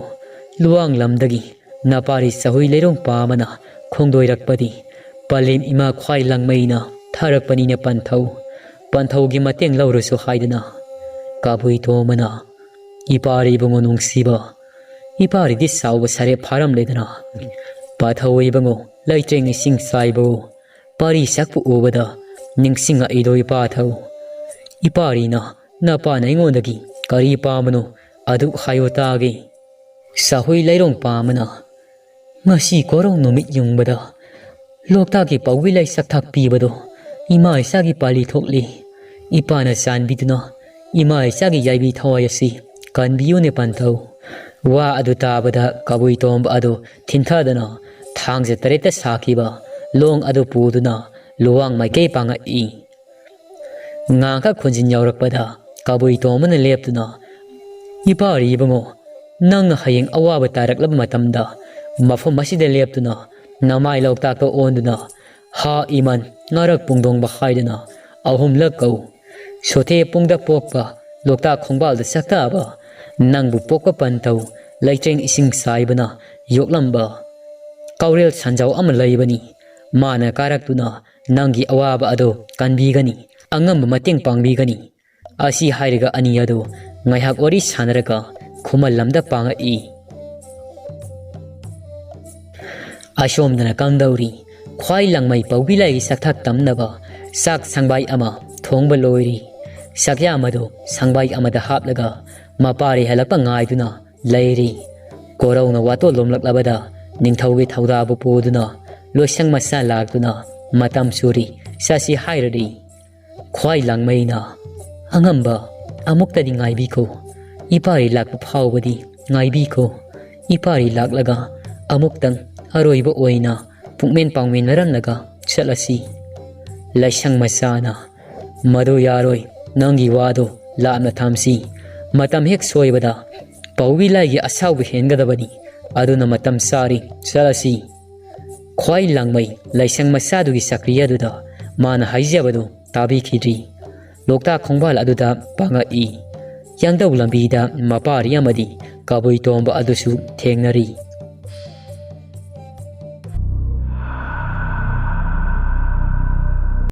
ꯂꯨꯋꯥꯡ ꯂꯝꯗꯒꯤ ꯅꯄꯥꯔꯤ ꯆꯥꯍꯨꯏ ꯂꯩꯔꯣꯡ ꯄꯥꯝꯕꯅ ꯈꯣꯡꯗꯣꯏꯔꯛꯄꯗꯤ ꯄꯂꯦꯝ ꯏꯃꯥ ꯈ꯭ꯋꯥꯏ ꯂꯪꯃꯩꯅ ꯊꯥꯔꯛꯄꯅꯤꯅ ꯄꯟꯊꯧ꯫ ꯄꯟꯊꯧꯒꯤ ꯃꯇꯦꯡ ꯂꯧꯔꯨꯁꯨ ꯍꯥꯏꯗꯨꯅ ꯀꯕꯨꯏ ꯇꯣꯝꯕꯅ ꯏꯄꯥꯔꯤ ꯏꯕꯨꯡꯉꯣ ꯅꯨꯡꯁꯤꯕ, ꯏꯄꯥꯔꯤꯗꯤ ꯆꯥꯎꯕ ꯁꯔꯦꯞ ꯐꯥꯔꯝꯂꯦꯗꯅ꯫ ꯄꯥꯊꯧ ꯏꯕꯨꯡꯉꯣ, ꯂꯩꯇ꯭ꯔꯦꯡ ꯏꯁꯤꯡ ꯆꯥꯏꯕ ꯄꯥꯔꯤ ꯁꯛꯄꯨ ꯎꯕꯗ ꯅꯤꯡꯁꯤꯡꯉꯛꯏꯗꯣ ꯏꯄꯥꯊꯧ꯫ ꯏꯄꯥꯔꯤꯅ ꯅꯄꯥꯅ ꯑꯩꯉꯣꯟꯗꯒꯤ ꯀꯔꯤ ꯄꯥꯝꯕꯅꯣ ꯑꯗꯨ ꯍꯥꯏꯌꯨ ꯇꯥꯒꯦ꯫ ꯁꯥꯍꯨꯏ ꯂꯩꯔꯣꯡ ꯄꯥꯝꯕꯅ ꯉꯁꯤ ꯀꯣꯔꯧ ꯅꯨꯃꯤꯠ ꯌꯨꯡꯕꯗ ꯂꯣꯛꯇꯥꯛꯀꯤ ꯄꯥꯎꯕꯤ ꯂꯩ ꯆꯥꯛꯊꯥꯛ ꯄꯤꯕꯗꯣ ꯏꯃꯥ ꯏꯆꯥꯒꯤ ꯄꯥꯂꯤ ꯊꯣꯛꯂꯤ꯫ ꯏꯄꯥꯅ ꯆꯥꯟꯕꯤꯗꯨꯅ ꯏꯃꯥ ꯏꯆꯥꯒꯤ ꯌꯥꯏꯕꯤ ꯊꯋꯥꯏ ꯑꯁꯤ ꯀꯟꯕꯤꯌꯨꯅꯦ ꯄꯟꯊꯧ꯫ ꯋꯥ ꯑꯗꯨ ꯇꯥꯕꯗ ꯀꯕꯨꯏ ꯇꯣꯝꯕ ꯑꯗꯨ ꯊꯤꯟꯊꯗꯨꯅ ꯊꯥꯡꯖ ꯇꯔꯦꯠꯇ ꯁꯥꯈꯤꯕ ꯂꯣꯡ ꯑꯗꯨ ꯄꯨꯗꯨꯅ ꯂꯨꯋꯥꯡ ꯃꯥꯏꯀꯩ ꯄꯥꯡꯉꯛꯏ꯫ ꯉꯥꯡꯈ ꯈꯨꯟꯖꯤꯟ ꯌꯧꯔꯛꯄꯗ ꯀꯕꯨꯏ ꯇꯣꯝꯕꯅ ꯂꯦꯞꯇꯨꯅ, "ꯏꯄꯥꯔꯤ ꯏꯕꯨꯡꯉꯣ, ꯅꯪꯅ ꯍꯌꯦꯡ ꯑꯋꯥꯕ ꯇꯥꯔꯛꯂꯕ ꯃꯇꯝꯗ ꯃꯐꯝ ꯑꯁꯤꯗ ꯂꯦꯞꯇꯨꯅ ꯅꯃꯥꯏ ꯂꯣꯛꯇꯥꯛꯇ ꯑꯣꯟꯗꯨꯅ 'ꯍꯥ ꯏꯃꯟ ꯉꯥꯔꯛ ꯄꯨꯡꯗꯣꯡꯕ' ꯍꯥꯏꯗꯨꯅ ꯑꯍꯨꯝꯂꯛ ꯀꯧ꯫ ꯁꯣꯊꯦ ꯄꯨꯡꯗ ꯄꯣꯛꯄ ꯂꯣꯛꯇꯥꯛ ꯈꯣꯡꯕꯥꯜꯗ ꯁꯛꯇꯥꯕ ꯅꯪꯕꯨ ꯄꯣꯛꯄ ꯄꯟꯊꯧ ꯂꯩꯇ꯭ꯔꯦꯡ ꯏꯁꯤꯡ ꯆꯥꯏꯕꯅ ꯌꯣꯛꯂꯝꯕ ꯀꯥꯎꯔꯦꯜ ꯁꯟꯖꯥꯎ ꯑꯃ ꯂꯩꯕꯅꯤ꯫ ꯃꯥꯅ ꯀꯥꯔꯛꯇꯨꯅ ꯅꯪꯒꯤ ꯑꯋꯥꯕ ꯑꯗꯨ ꯀꯟꯕꯤꯒꯅꯤ, ꯑꯉꯝꯕ ꯃꯇꯦꯡ ꯄꯥꯡꯕꯤꯒꯅꯤ"꯫ ꯑꯁꯤ ꯍꯥꯏꯔꯒ ꯑꯅꯤ ꯑꯗꯨ ꯉꯥꯏꯍꯥꯛ ꯋꯥꯔꯤ ꯁꯥꯟꯅꯔꯒ ꯈꯨꯃꯟ ꯂꯝꯗ ꯄꯥꯡꯉꯛꯏ꯫ ꯑꯁꯣꯝꯗꯅ ꯀꯝꯗꯧꯔꯤ? ꯈ꯭ꯋꯥꯏ ꯂꯪꯃꯩ ꯄꯧꯕꯤ ꯂꯥꯏꯒꯤ ꯆꯥꯛꯊꯥꯛ ꯇꯝꯅꯕ ꯆꯥꯛ ꯁꯪꯕꯥꯏ ꯑꯃ ꯊꯣꯡꯕ ꯂꯣꯏꯔꯤ꯫ ꯆꯥꯛꯌꯥꯝ ꯑꯗꯨ ꯁꯪꯕꯥꯏ ꯑꯃꯗ ꯍꯥꯞꯂꯒ ꯃꯄꯥꯔꯤ ꯍꯜꯂꯛꯄ ꯉꯥꯏꯗꯨꯅ ꯂꯩꯔꯤ꯫ ꯀꯣꯔꯧꯅ ꯋꯥꯇꯣꯜ ꯂꯣꯝꯂꯛꯂꯕꯗ ꯅꯤꯡꯊꯧꯒꯤ ꯊꯧꯗꯥꯕꯨ ꯄꯨꯗꯨꯅ ꯂꯣꯏꯁꯪ ꯃꯆꯥ ꯂꯥꯛꯇꯨꯅ ꯃꯇꯝ ꯁꯨꯔꯤ꯫ ꯆꯠꯁꯤ ꯍꯥꯏꯔꯗꯤ ꯈ꯭ꯋꯥꯏ ꯂꯥꯡꯃꯩꯅ, "ꯑꯉꯝꯕ, ꯑꯃꯨꯛꯇꯗꯤ ꯉꯥꯏꯕꯤꯈꯣ꯫ ꯏꯄꯥꯔꯤ ꯂꯥꯛꯄ ꯐꯥꯎꯕꯗꯤ ꯉꯥꯏꯕꯤꯈꯣ꯫ ꯏꯄꯥꯔꯤ ꯂꯥꯛꯂꯒ ꯑꯃꯨꯛꯇꯪ ꯑꯔꯣꯏꯕ ꯑꯣꯏꯅ ꯄꯨꯛꯃꯦꯟ ꯄꯥꯎꯃꯦꯟꯅꯔꯝꯂꯒ ꯆꯠꯂꯁꯤ"꯫ ꯂꯥꯏꯁꯪ ꯃꯆꯥꯅ, "ꯃꯗꯨ ꯌꯥꯔꯣꯏ, ꯅꯪꯒꯤ ꯋꯥꯗꯨ ꯂꯥꯞꯅ ꯊꯝꯁꯤ꯫ ꯃꯇꯝ ꯍꯦꯛ ꯁꯣꯏꯕꯗ ꯄꯥꯎꯕꯤ ꯂꯥꯏꯒꯤ ꯑꯁꯥꯎꯕ ꯍꯦꯟꯒꯗꯕꯅꯤ꯫ ꯑꯗꯨꯅ ꯃꯇꯝ ꯆꯥꯔꯤ, ꯆꯠꯂꯁꯤ"꯫ ꯈ꯭ꯋꯥꯏ ꯂꯥꯡꯃꯩ ꯂꯥꯏꯁꯪ ꯃꯆꯥꯗꯨꯒꯤ ꯆꯀ꯭ꯔꯤ ꯑꯗꯨꯗ ꯃꯥꯅ ꯍꯥꯏꯖꯕꯗꯨ ꯇꯥꯕꯤꯈꯤꯗ꯭ꯔꯤ꯫ ꯂꯣꯛꯇꯥꯛ ꯈꯣꯡꯕꯥꯜ ꯑꯗꯨꯗ ꯄꯥꯡꯉꯛꯏ꯫ ꯌꯥꯡꯗꯧ ꯂꯝꯕꯤꯗ ꯃꯄꯥꯔꯤ ꯑꯃꯗꯤ ꯀꯕꯨꯏ ꯇꯣꯝꯕ ꯑꯗꯨꯁꯨ ꯊꯦꯡꯅꯔꯤ꯫